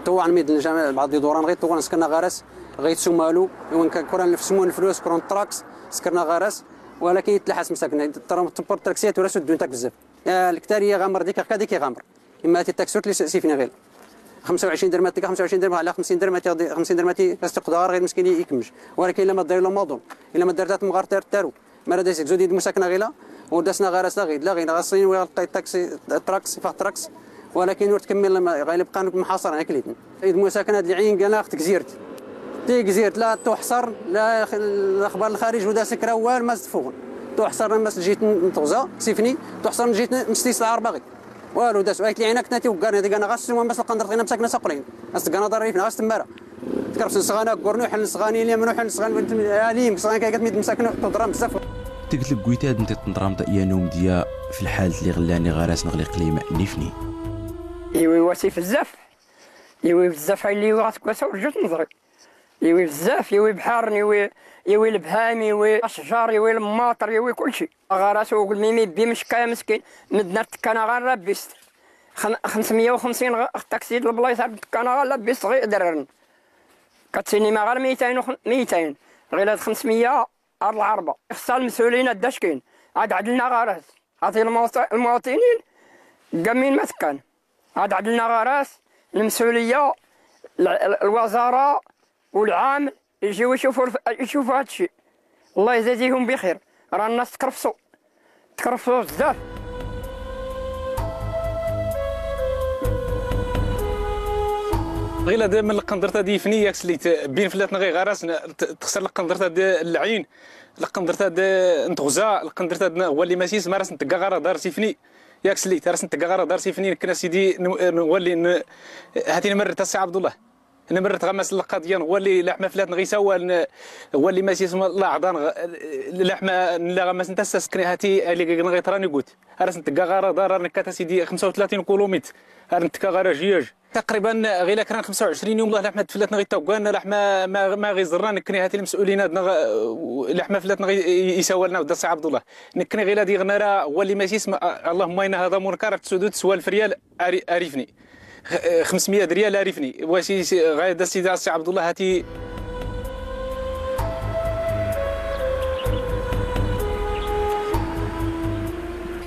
Tuɣan midden jami, bɛḍ iḍuran ɣi tuɣan skerna ɣer-as, ɣi tsumalu, iwan kan kuran lefsmun leflus, kuran traks, skerna ɣer-as, walakin itlaḥas msaken, tram tpur traksiyat ur as-ddun tak bzzaf. Eh, lktar iɣamr dik, ɣka dik iɣamr. Imma ti taksut li s-, sifni ɣil. Xemsa u ɛecrin dirham tika, xemsa u ɛecrin dirham ɣala xemsin dirham ti, xemsin dirham ti, as-tiqdar ɣil miskin ikemmec. Walakin lama dar ila maḍun, ila ma dar tat mɣar tar-, taru. Mara da izegzu di d-musakna ɣila, ur d-asna ɣer-as la ɣid, la ɣid, ɣas sin wi ɣelqay taksi, traks, ifax traks, walakin ur tkemmil, ɣa ila bqan mḥaṣrin akk liten. Id musakna d lɛin gana ɣ tegzirt. Tigzirt la tuḥṣar, la x-, laxbar lxarij ur d-as kra wal ma s-tfuɣen. Tuḥṣar ma s-tjit n tɣza, sifni, tuḥṣar n tjit n stis lɛarba ɣid. Walu, da s-, ayt lɛin akk tnati uggarni, di gana ɣas suma mas lqandr tina msakna saqlin. As tgana ḍarrif, ɣas temmara. Tkerfsen sɣan aggur nuḥel, sɣan ilim nuḥel, sɣan alim, sɣan kaygat mid msakna tuḍram bzzaf. Teg tlegguyt ad nti tnḍramt yan umedya f lḥal tli ɣellan iɣaras neɣ liqlim n ifni. Iwi wasif bzzaf. Iwi bzzaf ay lliɣ ɣas gwasa ur ǧut neẓri. Iwi bzzaf, iwi bḥarn, iwi, iwi lebham, iwi acjar, iwi lmaṭr, iwi kulci. Aɣaras ugelmim ibbi mckaya meskin, medden ar tekkan aɣar labist. Xem-, xemsmya u xemsin ɣ-, ɣ taksi d leblayt ar tekkan aɣar labist ɣi idrarn. Katsini ma ɣar miytayn u xem-, miytayn. Ɣilad xemsmya ar lɛerba. Ixṣa lmsulin ad d-ackin. Ad ɛedlen aɣaras. Ati lmuwaṭ-, lmuwaṭinin, ggamin ma tekkan. Ad ɛedlen aɣaras, lmsulya, l-, l-, lwaẓara, u lɛam, ijiw icufu, icufu had cci. Allah izazihum bixir. Ran nas tkerfsu. Tkerfsu bzzaf. Ɣilad mn lqndrt ad ifni yak slit, bbin flatn ɣ iɣaras, t-, txsr lqndrt ad lɛin, lqndrt ad n tɣza, lqndrt ad n walli masis, ma ras n tgga ɣar dar sifni. Yak slit, ar as-ntegga ɣer dar s ifni, nekkni a sidi n-, nwali n-, hati nmerret a Si Ɛebdullah. Nmerret ɣamas lqaḍya, nwali laḥma flat nɣisa wal n-, nwali ma s-isem laɛḍan ɣ-, laḥma nla ɣamas n tasa s-, nekkni hati ali gig nɣiṭran igut. Ar as-ntegga ɣer dar, ar nekkat a sidi xemsa u tlatin kulumit. Ar nettekka ɣer ajiyaj. Taqriban ɣila kra n xemsa u ɛecrin yum, laḥma flat nɣi taggan, laḥma ma, ma ɣi ẓerran, nekkni hati lmes'ulin ad nɣ-, laḥma flat nɣi isawal nɣ da Si Ɛebdullah. Nekkni ɣila diɣ nara wali ma s-isem, Allahumma inna hada munkar, ad tsudut s walf riyal ar-, ar ifni. X-, xemsmiyat riyal ar ifni. Wa si, si, ɣaya da Sidi Si Ɛebdullah hati.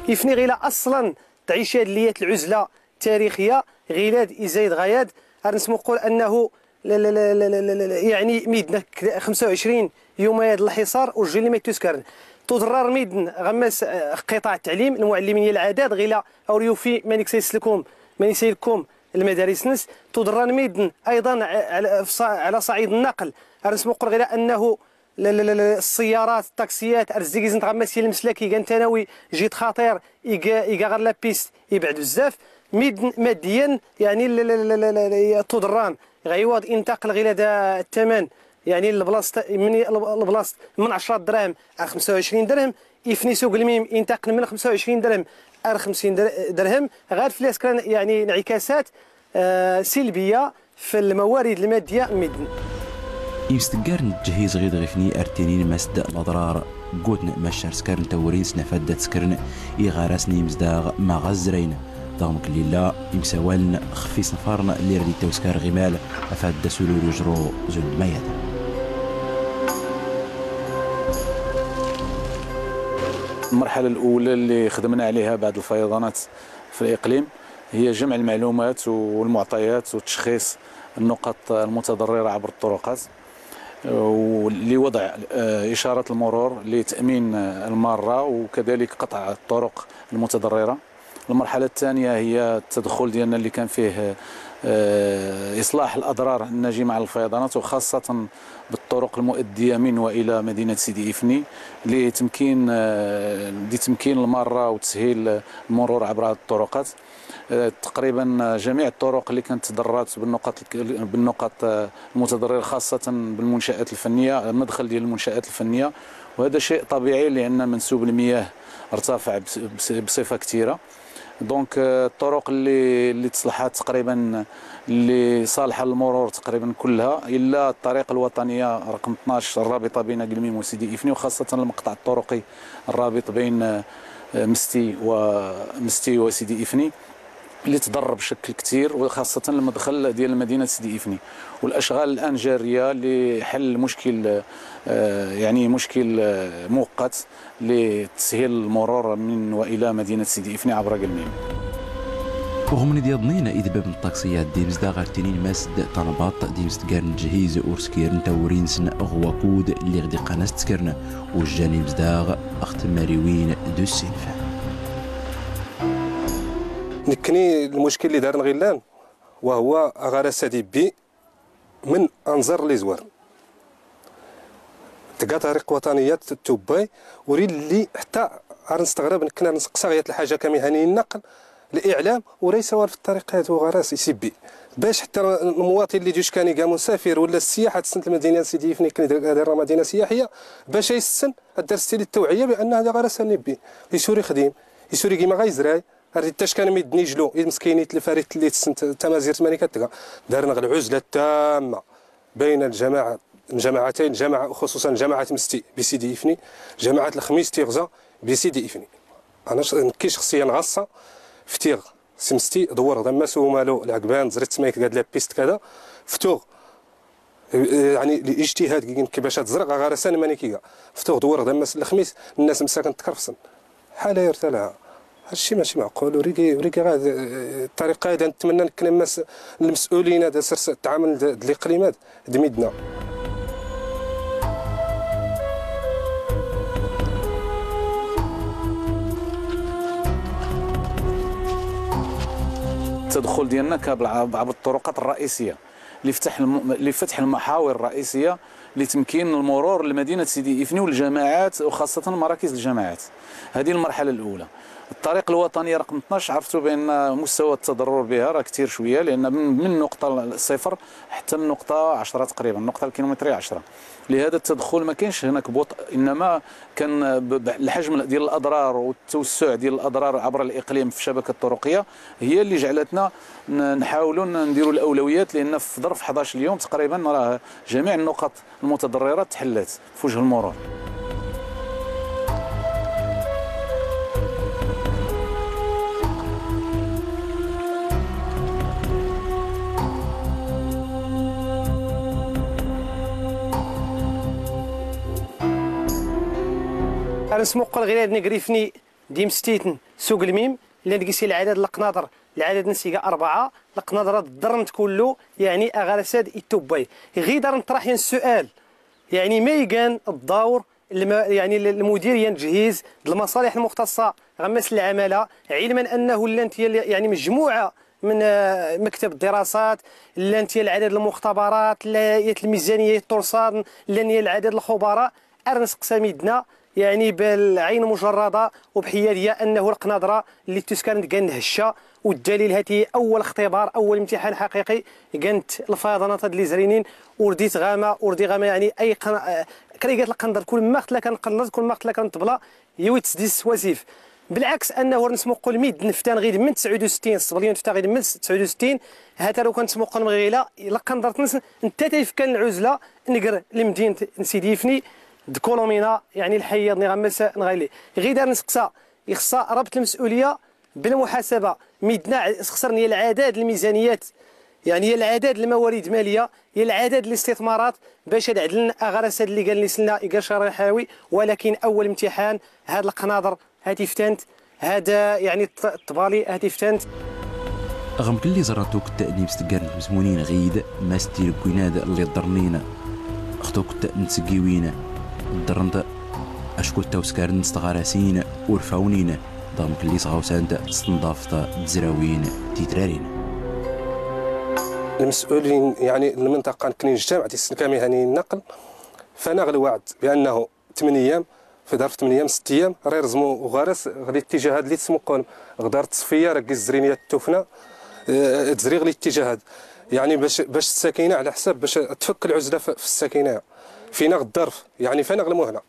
Ifni ɣila aslan تعيش هاد الليات العزلة التاريخية، غيلاد إزايد غياد، غير نسمو نقول أنه ل-، ل-، يعني ميدنا ك-، خمسة وعشرين يوم هاد الحصار والجيل اللي ما يتسكرن. تضرر ميدن غمس، آه، قطاع التعليم، المعلمين العداد غيلا أوريو في مانيك سيسلكم، ماني سيلكم المدارس نس. تضرر ميدن أيضًا ع-، على، في ص-، على صعيد النقل. غير نسمو نقول غيلا أنه ل-، ل-، ل-، ل-، السيارات، الطاكسيات، ارزيكيز نتغمس الى المسلكي، كان تناوي جيت خطير، يقا، يقا غير لابيست، يبعد بزاف. ميد-، ماديًا، يعني، ل-، ل-، تضران. غيواض ينتقل غير هذا الثمن، يعني، البلاصة من، البلاصة من عشرة دراهم على خمسة وعشرين درهم، يفني سوق الميم ينتقل من خمسة وعشرين درهم على خمسين در-، درهم، غير في الاسكان، يعني، انعكاسات، آه، سلبية. في الموارد المادية مدن. Imsteggar n ǧǧhiz ɣid ɣifni ar ttinin mas d laḍrar ggutn, mac ar skar n tawrin snafad da tskern iɣaras n imzdaɣ ma ɣa zzrayn. Daɣ mk lilla imsawaln xf isnfar n llir di tawskar ɣimal afad da sulul ujru zund mayad. المرحلة الأولى اللي خدمنا عليها بعد الفيضانات في الإقليم هي جمع المعلومات والمعطيات وتشخيص النقط المتضررة عبر الطرقات، آه، لوضع، آه، إشارات المرور لتأمين، آه، المارة وكذلك قطع الطرق المتضررة. المرحلة الثانية هي التدخل ديالنا اللي كان فيه، آه، إصلاح الأضرار الناجمة عن الفيضانات، وخاصة بالطرق المؤدية من وإلى مدينة سيدي إفني لتمكين، آه، لتمكين المارة وتسهيل المرور عبر هذه الطرقات. آه، تقريبًا جميع الطرق اللي كانت تضررت بالنقط الك-، بالنقط، آه، المتضررة، خاصة بالمنشآت الفنية، المدخل ديال المنشآت الفنية، وهذا شيء طبيعي لأن منسوب المياه ارتفع بص-، بص-، بصفة كثيرة. دونك، آه، الطرق اللي، اللي تصلحات تقريبًا اللي صالحة للمرور تقريبًا كلها، إلا الطريق الوطنية رقم اثناش الرابطة بين قلميم وسيدي إفني، وخاصة المقطع الطرقي الرابط بين، آه، مستي ومستي وسيدي إفني، اللي تضر بشكل كثير، وخاصة المدخل ديال مدينة سيدي إفني. والأشغال الآن جارية لحل مشكل، آه، يعني مشكل، آه، مؤقت لتسهيل المرور من وإلى مدينة سيدي إفني عبر قلميم. Uɣmn id yaḍnin id bab n ṭṭaksiyat d imzdaɣ ar ttinin mas d tanbaḍt d imsdgar n ǧhiz ur skirn tawuri-nsn ɣ wakud lliɣ d iqqan as-tskirn, ujjan imzdaɣ ɣ tmariwin d ussinf. Nekkni lmuckil li darn ɣillan, wa huwa aɣaras ad ibbi من أنظر لي زوار. تلقى طريق وطنية ت-، توباي، وري اللي حتى غنستغرب نكنا نسقسى غير الحاجة كمهني النقل، الإعلام، وليس والف الطريق هذا غراس يسبي. باش حتى المواطن اللي جوش كان يقام مسافر ولا السياحة تسنت المدينة سيدي يفني كان يدير، يدير مدينة سياحية، باش يسن الدرس ديال التوعية بأن هذا غراس نبي. يسوري خديم، يسوري كيما غيزراي، ريتاش كان ميدني جلو، إذ مسكيني تلفاري تلي تسنت تمازير تماني كتلقى. دارنا غير العزلة التامة بين الجماعة، الجماعتين، جماعة، خصوصًا جماعة مستي بسيدي إفني، جماعة الخميس تيغزا بسيدي إفني. أنا ش-، كي شخصيًا غاصة فتيغ سمستي دور غدا ما سو مالو العقبان زرت سميك قاد لا بيست كذا فتوغ يعني الاجتهاد كي كيبقى باش تزرق غير سنه ماني كيكا فتوغ دور غدا الناس الخميس الناس مساكن تكرفسن حاله يرتلها. هادشي ماشي معقول وريكي وريكي غا الطريقه هذه نتمنى نكلم المسؤولين هذا سرس التعامل د الاقليم هذا دميدنا. التدخل ديالنا كان بالع-، بعض الطرقات الرئيسيه لفتح الم-، لفتح المحاور الرئيسية لتمكين المرور لمدينة سيدي إفني والجماعات وخاصة مراكز الجماعات. هذه المرحلة الأولى. الطريق الوطنية رقم اثناش، عرفتوا بأن مستوى التضرر بها راه كثير شوية، لأن من، من نقطة صفر حتى النقطة عشرة تقريبًا، النقطة الكيلومترية عشرة. لهذا التدخل ما كاينش هناك بطء، إنما كان ب-، ب-، الحجم ديال الأضرار والتوسع ديال الأضرار عبر الإقليم في الشبكة الطرقية هي اللي جعلتنا ن-، نحاولوا ن-، نديروا الأولويات، لأن في ظرف حداش اليوم تقريبًا راه جميع النقط المتضررة تحلت في وجه المرور. Ar nsmuqel ɣer ad negrifni d imestiten s ugelmim, llan deg-s lɛadad n leqnaḍer, lɛadad-nsen iga rebɛa, leqnaḍer-a ḍerren-t kullu, yeɛni aɣaras-ad ittubbay. Ɣid ar neṭṭraḥ yan ssual, yeɛni ma igan ddawr lma-, yeɛni lmudir yan tejhiz d lmaṣalix lmuxtaṣṣa ɣer mass lɛamala, ɛilman annahu llant yan, yeɛni, mejmuɛa من، آه، مكتب الدراسات، llant yan lɛadad n lmuxtabarat, llant yan lmizaniya itturṣaḍen, llan yan lɛadad n lxubara, ar nseqsa midna, yeɛni, بالعين المجردة وبحيادية أنه leqnaḍer-a lli ttuskarent gan lhecca, والدليل هاته أول اختبار، أول امتحان حقيقي، gant lfayḍanat-ad lli zrinin, ur d-itɣama, ur d-iɣama, yeɛni, ay qan-, آه، kra igat leqnaḍer, kul ma ɣ-tella kan leqnaḍer, kul ma ɣ-tella kan ṭṭbla, yiwi tesdis s wasif. Belɛaks, annahu ar nsmuqel mid nftan ɣid mn tesɛud u settin, ṣṣeblyan nfta ɣid mn tesɛud u settin, ha-t-a ru kan nsmuqel mɣila, leqnaḍer-nsen, nta ta ifkan lɛuzla, ngr lmdint n Sidi Ifni, d Kulumina, yeɛni lḥayyaḍ niɣ ammas n ɣayli. Ɣid ar nseqsa, ixṣa rabt lmes'uliya, بالمحاسبة، midna sxesren yan lɛadad lmizaniyat, yeɛni yan lɛadad lmawarid maliya, yan lɛadad listitmarat, bac ad ɛedlen aɣaras-ad lli gan lli slna iga cari ḥawi, walakin awal imtiḥan, had leqnaḍer, had iftant, had, yeɛni, ṭ-, ṭṭbali, had iftant. Ɣ mkelli ẓran tukt n imsteggar n tmezmunin ɣid, mass tireggwin-ad lli ḍernin, ɣ tukt n tseggiwin, ḍerrent acku tawskar-nsent ɣarasin ur fawnin, dɣa mkelli sɣawsant s tenḍaft d tezrawin titrarin. المسؤولين، يعني، المنطقة كاين اجتماع ديال السنكة مهني النقل، فنغ الوعد بأنه ثمانية أيام، في ظرف ثمانية أيام، ست أيام، راه يرزموا غرس غادي الاتجاه هذا اللي تسمو قول غدار التصفية، راه كيزرينيا التوفنا، آه، تزريغ الاتجاه هذا. يعني باش، باش الساكنة على حساب، باش تفك العزلة في، في الساكنة. فينا الظرف، يعني فينا غير المهنة.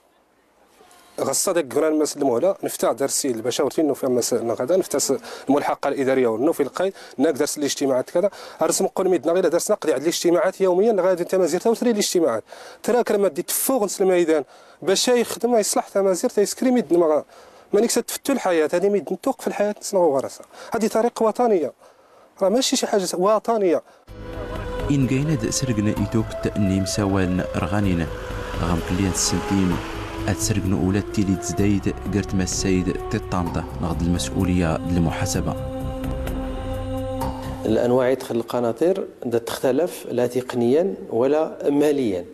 غصة داك غران مس المهلة، نفتح درس البشاور تين نوفي أما س-، غدا نفتح س-، الملحقة الإدارية والنوفي القايد، ناك درس الاجتماعات كذا. أرسم قول ميدنا غير درس نقد على الاجتماعات يوميا، غادي أنت مزير توتري الاجتماعات. ترى كرمة دي تفوغ نس الميدان، باش يخدم يصلح تمازير تيسكري ميدنا ما، مانيك ستفتو الحياة، هذه ميدنا توقف الحياة نسنا وغرسها. هذه طريقة وطنية. راه ماشي شي حاجة وطنية. Ingayn ad srgn i tukt n yimsawalen rɣanin, ɣ mkelli ad ssentin, ad srgn ula d tili d tzdayt gar tmassayt d tiṭṭamt neɣ d lmas'uliya d lmuḥasaba. الأنواع يدخل القناطير دا تختلف لا تقنيا ولا ماليا.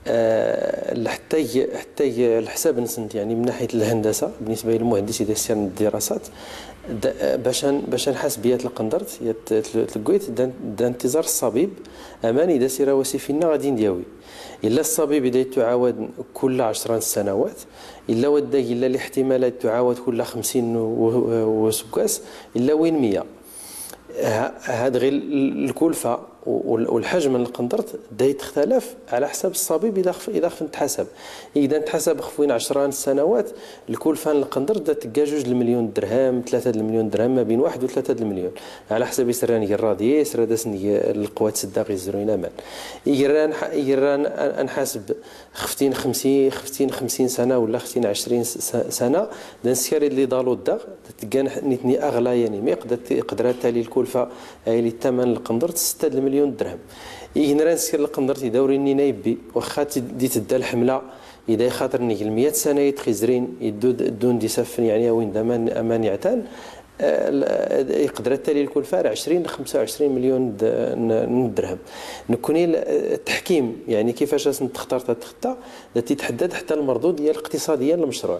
آه، حتى ي-، حتى ي-، الحساب نسنت، يعني، من ناحية الهندسة، بالنسبة للمهندس إذا سير الدراسات، د-، آه، باش ن-، باش نحاسب بيات القندرت، يا ت-، تل-، تلقيت دا، دا انتظار الصبيب، أمان إذا سير وسيفينا غادي ندياوي. إلا الصبيب إذا يتعاود كل عشرة سنوات، إلا وداك إلا الاحتمالات تعاود كل خمسين و-، و-، وسكاس، إلا وين مية. ه-، هاد غير ال-، الكلفة وال-، والحجم من القندرت دا يتختلف على حساب الصبيب إذا خف-، إذا خف نتحسب. إذا نتحسب خفوين عشرة سنوات، الكلفة للقندرت دا تلقى جوج المليون درهم، ثلاثة المليون درهم، ما بين واحد وثلاثة المليون. على حسب يسران يرادي، يسرى داسن ي-، القوات سداغ يزرو إلى مان. يقران ح-، يقران أن-، أنحاسب خفتين خمسين، خفتين خمسين سنة ولا خفتين عشرين س-، س-، سنة، دا نسكاري اللي ضالو الداغ، تلقى نح-، نتني أغلى يعني، ما يقدر ت-، يقدر تالي الكلفة، أي اللي الثمن القندرت ستة المليون درهم. إيه نرى نسكر القندرت يدوري نينا يبي، واخا ت-، دي تدا الحملة، إذا يخاطر نيك المية سنة يتخزرين، يدو د-، دون دي سفن يعني، أوين دا أمان، أمان يعتان، آه، ال-، يقدر التالي الكلفة عشرين ل خمسة وعشرين مليون د-، ن-، ن-، درهم. نكوني ال-، التحكيم، يعني، كيفاش أصلاً تختار تتخطى، التي تحدد حتى المردودية الاقتصادية للمشروع.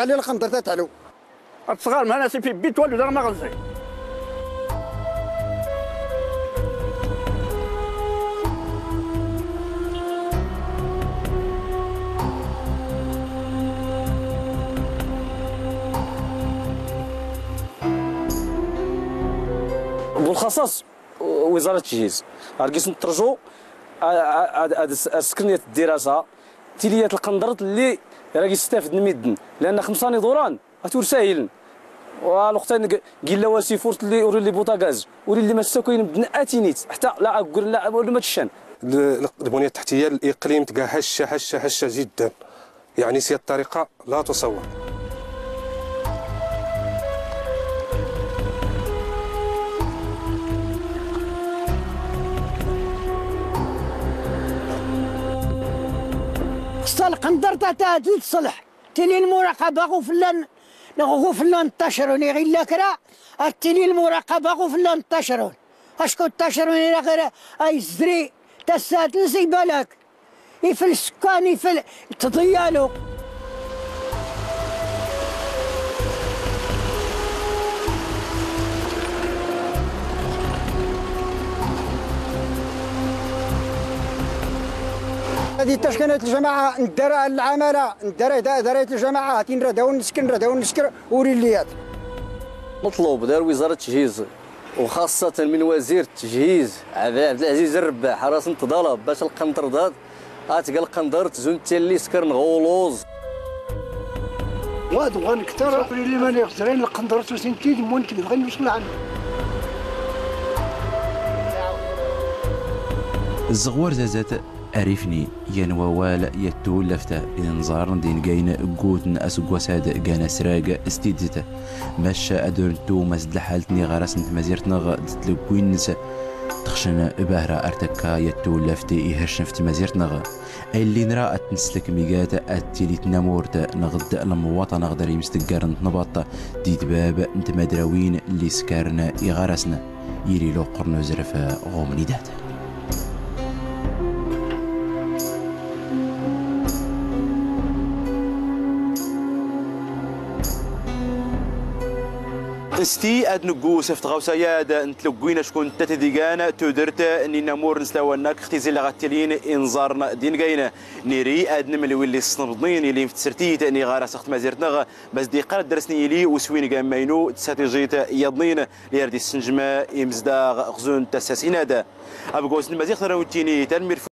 tɛelli lqendert ad teɛlu. Ad tɣarem hana si fi bit walu d aɣ ma ɣezzay. Bulxaṣaṣ, وزارة التجهيز. Ar gis nterju ad, ad, ad, ad skren yat ddirasa, tili yat lqendert lli rag istafden midden. Lanna xemsa n iḍuran, at ur sahilen. Wa lweqt-a n g-, gilla wasif ur telli, ur illi buṭagaz, ur illi ma ssakuyen medden atinit, ḥta la aggren, la, ur ma ččan. ال-، البنية التحتية للإقليم تقع هشة، هشة، هشة جدا. يعني سي الطريقة لا تصور. خصها القندرطة تاع تلت صلح. تيلي المراقبة غفلان، غفلان تشرون غير لكرا. تيلي المراقبة غفلان تشرون. أشكون تشرون إلى غير أي زري تسات نسي بالك. Ifel sskan, ifel tḍeyyalu. هذه التشكيلات الجماعة ندار العمالة، ندار إدا-، إدارة الجماعة، هاتين راه داون نسكن، راه داون نسكر، وريليات. مطلوب دار وزارة التجهيز، وخاصة من وزير التجهيز عبد، عبد العزيز الرباح، راس نتضالب باش القنطر ضاد، اتقى القندر تزون تيلي سكر نغولوز. واد وغنكتر اللي ما نخزرين القندر تسنتي دمون تقدر نوصل عنه. الزغور زازات عرفني يا نواوال يا التولفت إنزار دين جاين قوتن أسقوساد جانا سراج استيدت. Maca ad ur nettu mas d lḥal n iɣaras n tmazirt-nneɣ d tleggwin-nnes, texcen bahra ar takka yat tewlaft ihercen f tmazirt-nneɣ. Aylli nra ad t-neslek migat ad tili tnamurt neɣ d lemwaṭa neɣ d ar imsteggar n tnbaṭ d idbab n tmadrawin lli skaren iɣaras-nneɣ. Yili luqer n uzref ɣumnidat. Nsti ad neggu sef tɣawsa-yad n tleggwin acku netta tidigan tudert n inamur n slawan-nneɣ xtizi la ɣattilin inẓarn d ingayn. Niri ad nemlwil li snemḍnin ili f tsertit n iɣaras ɣ tmazirt-nneɣ, bas d-iqqar ad ders n yili uswin g amaynu d tstratijit yaḍnin li ar d-issenjma imezdaɣ ɣ zun tasasinad. Abeggaw s tmaziɣt ara wen-tini tanemmirt.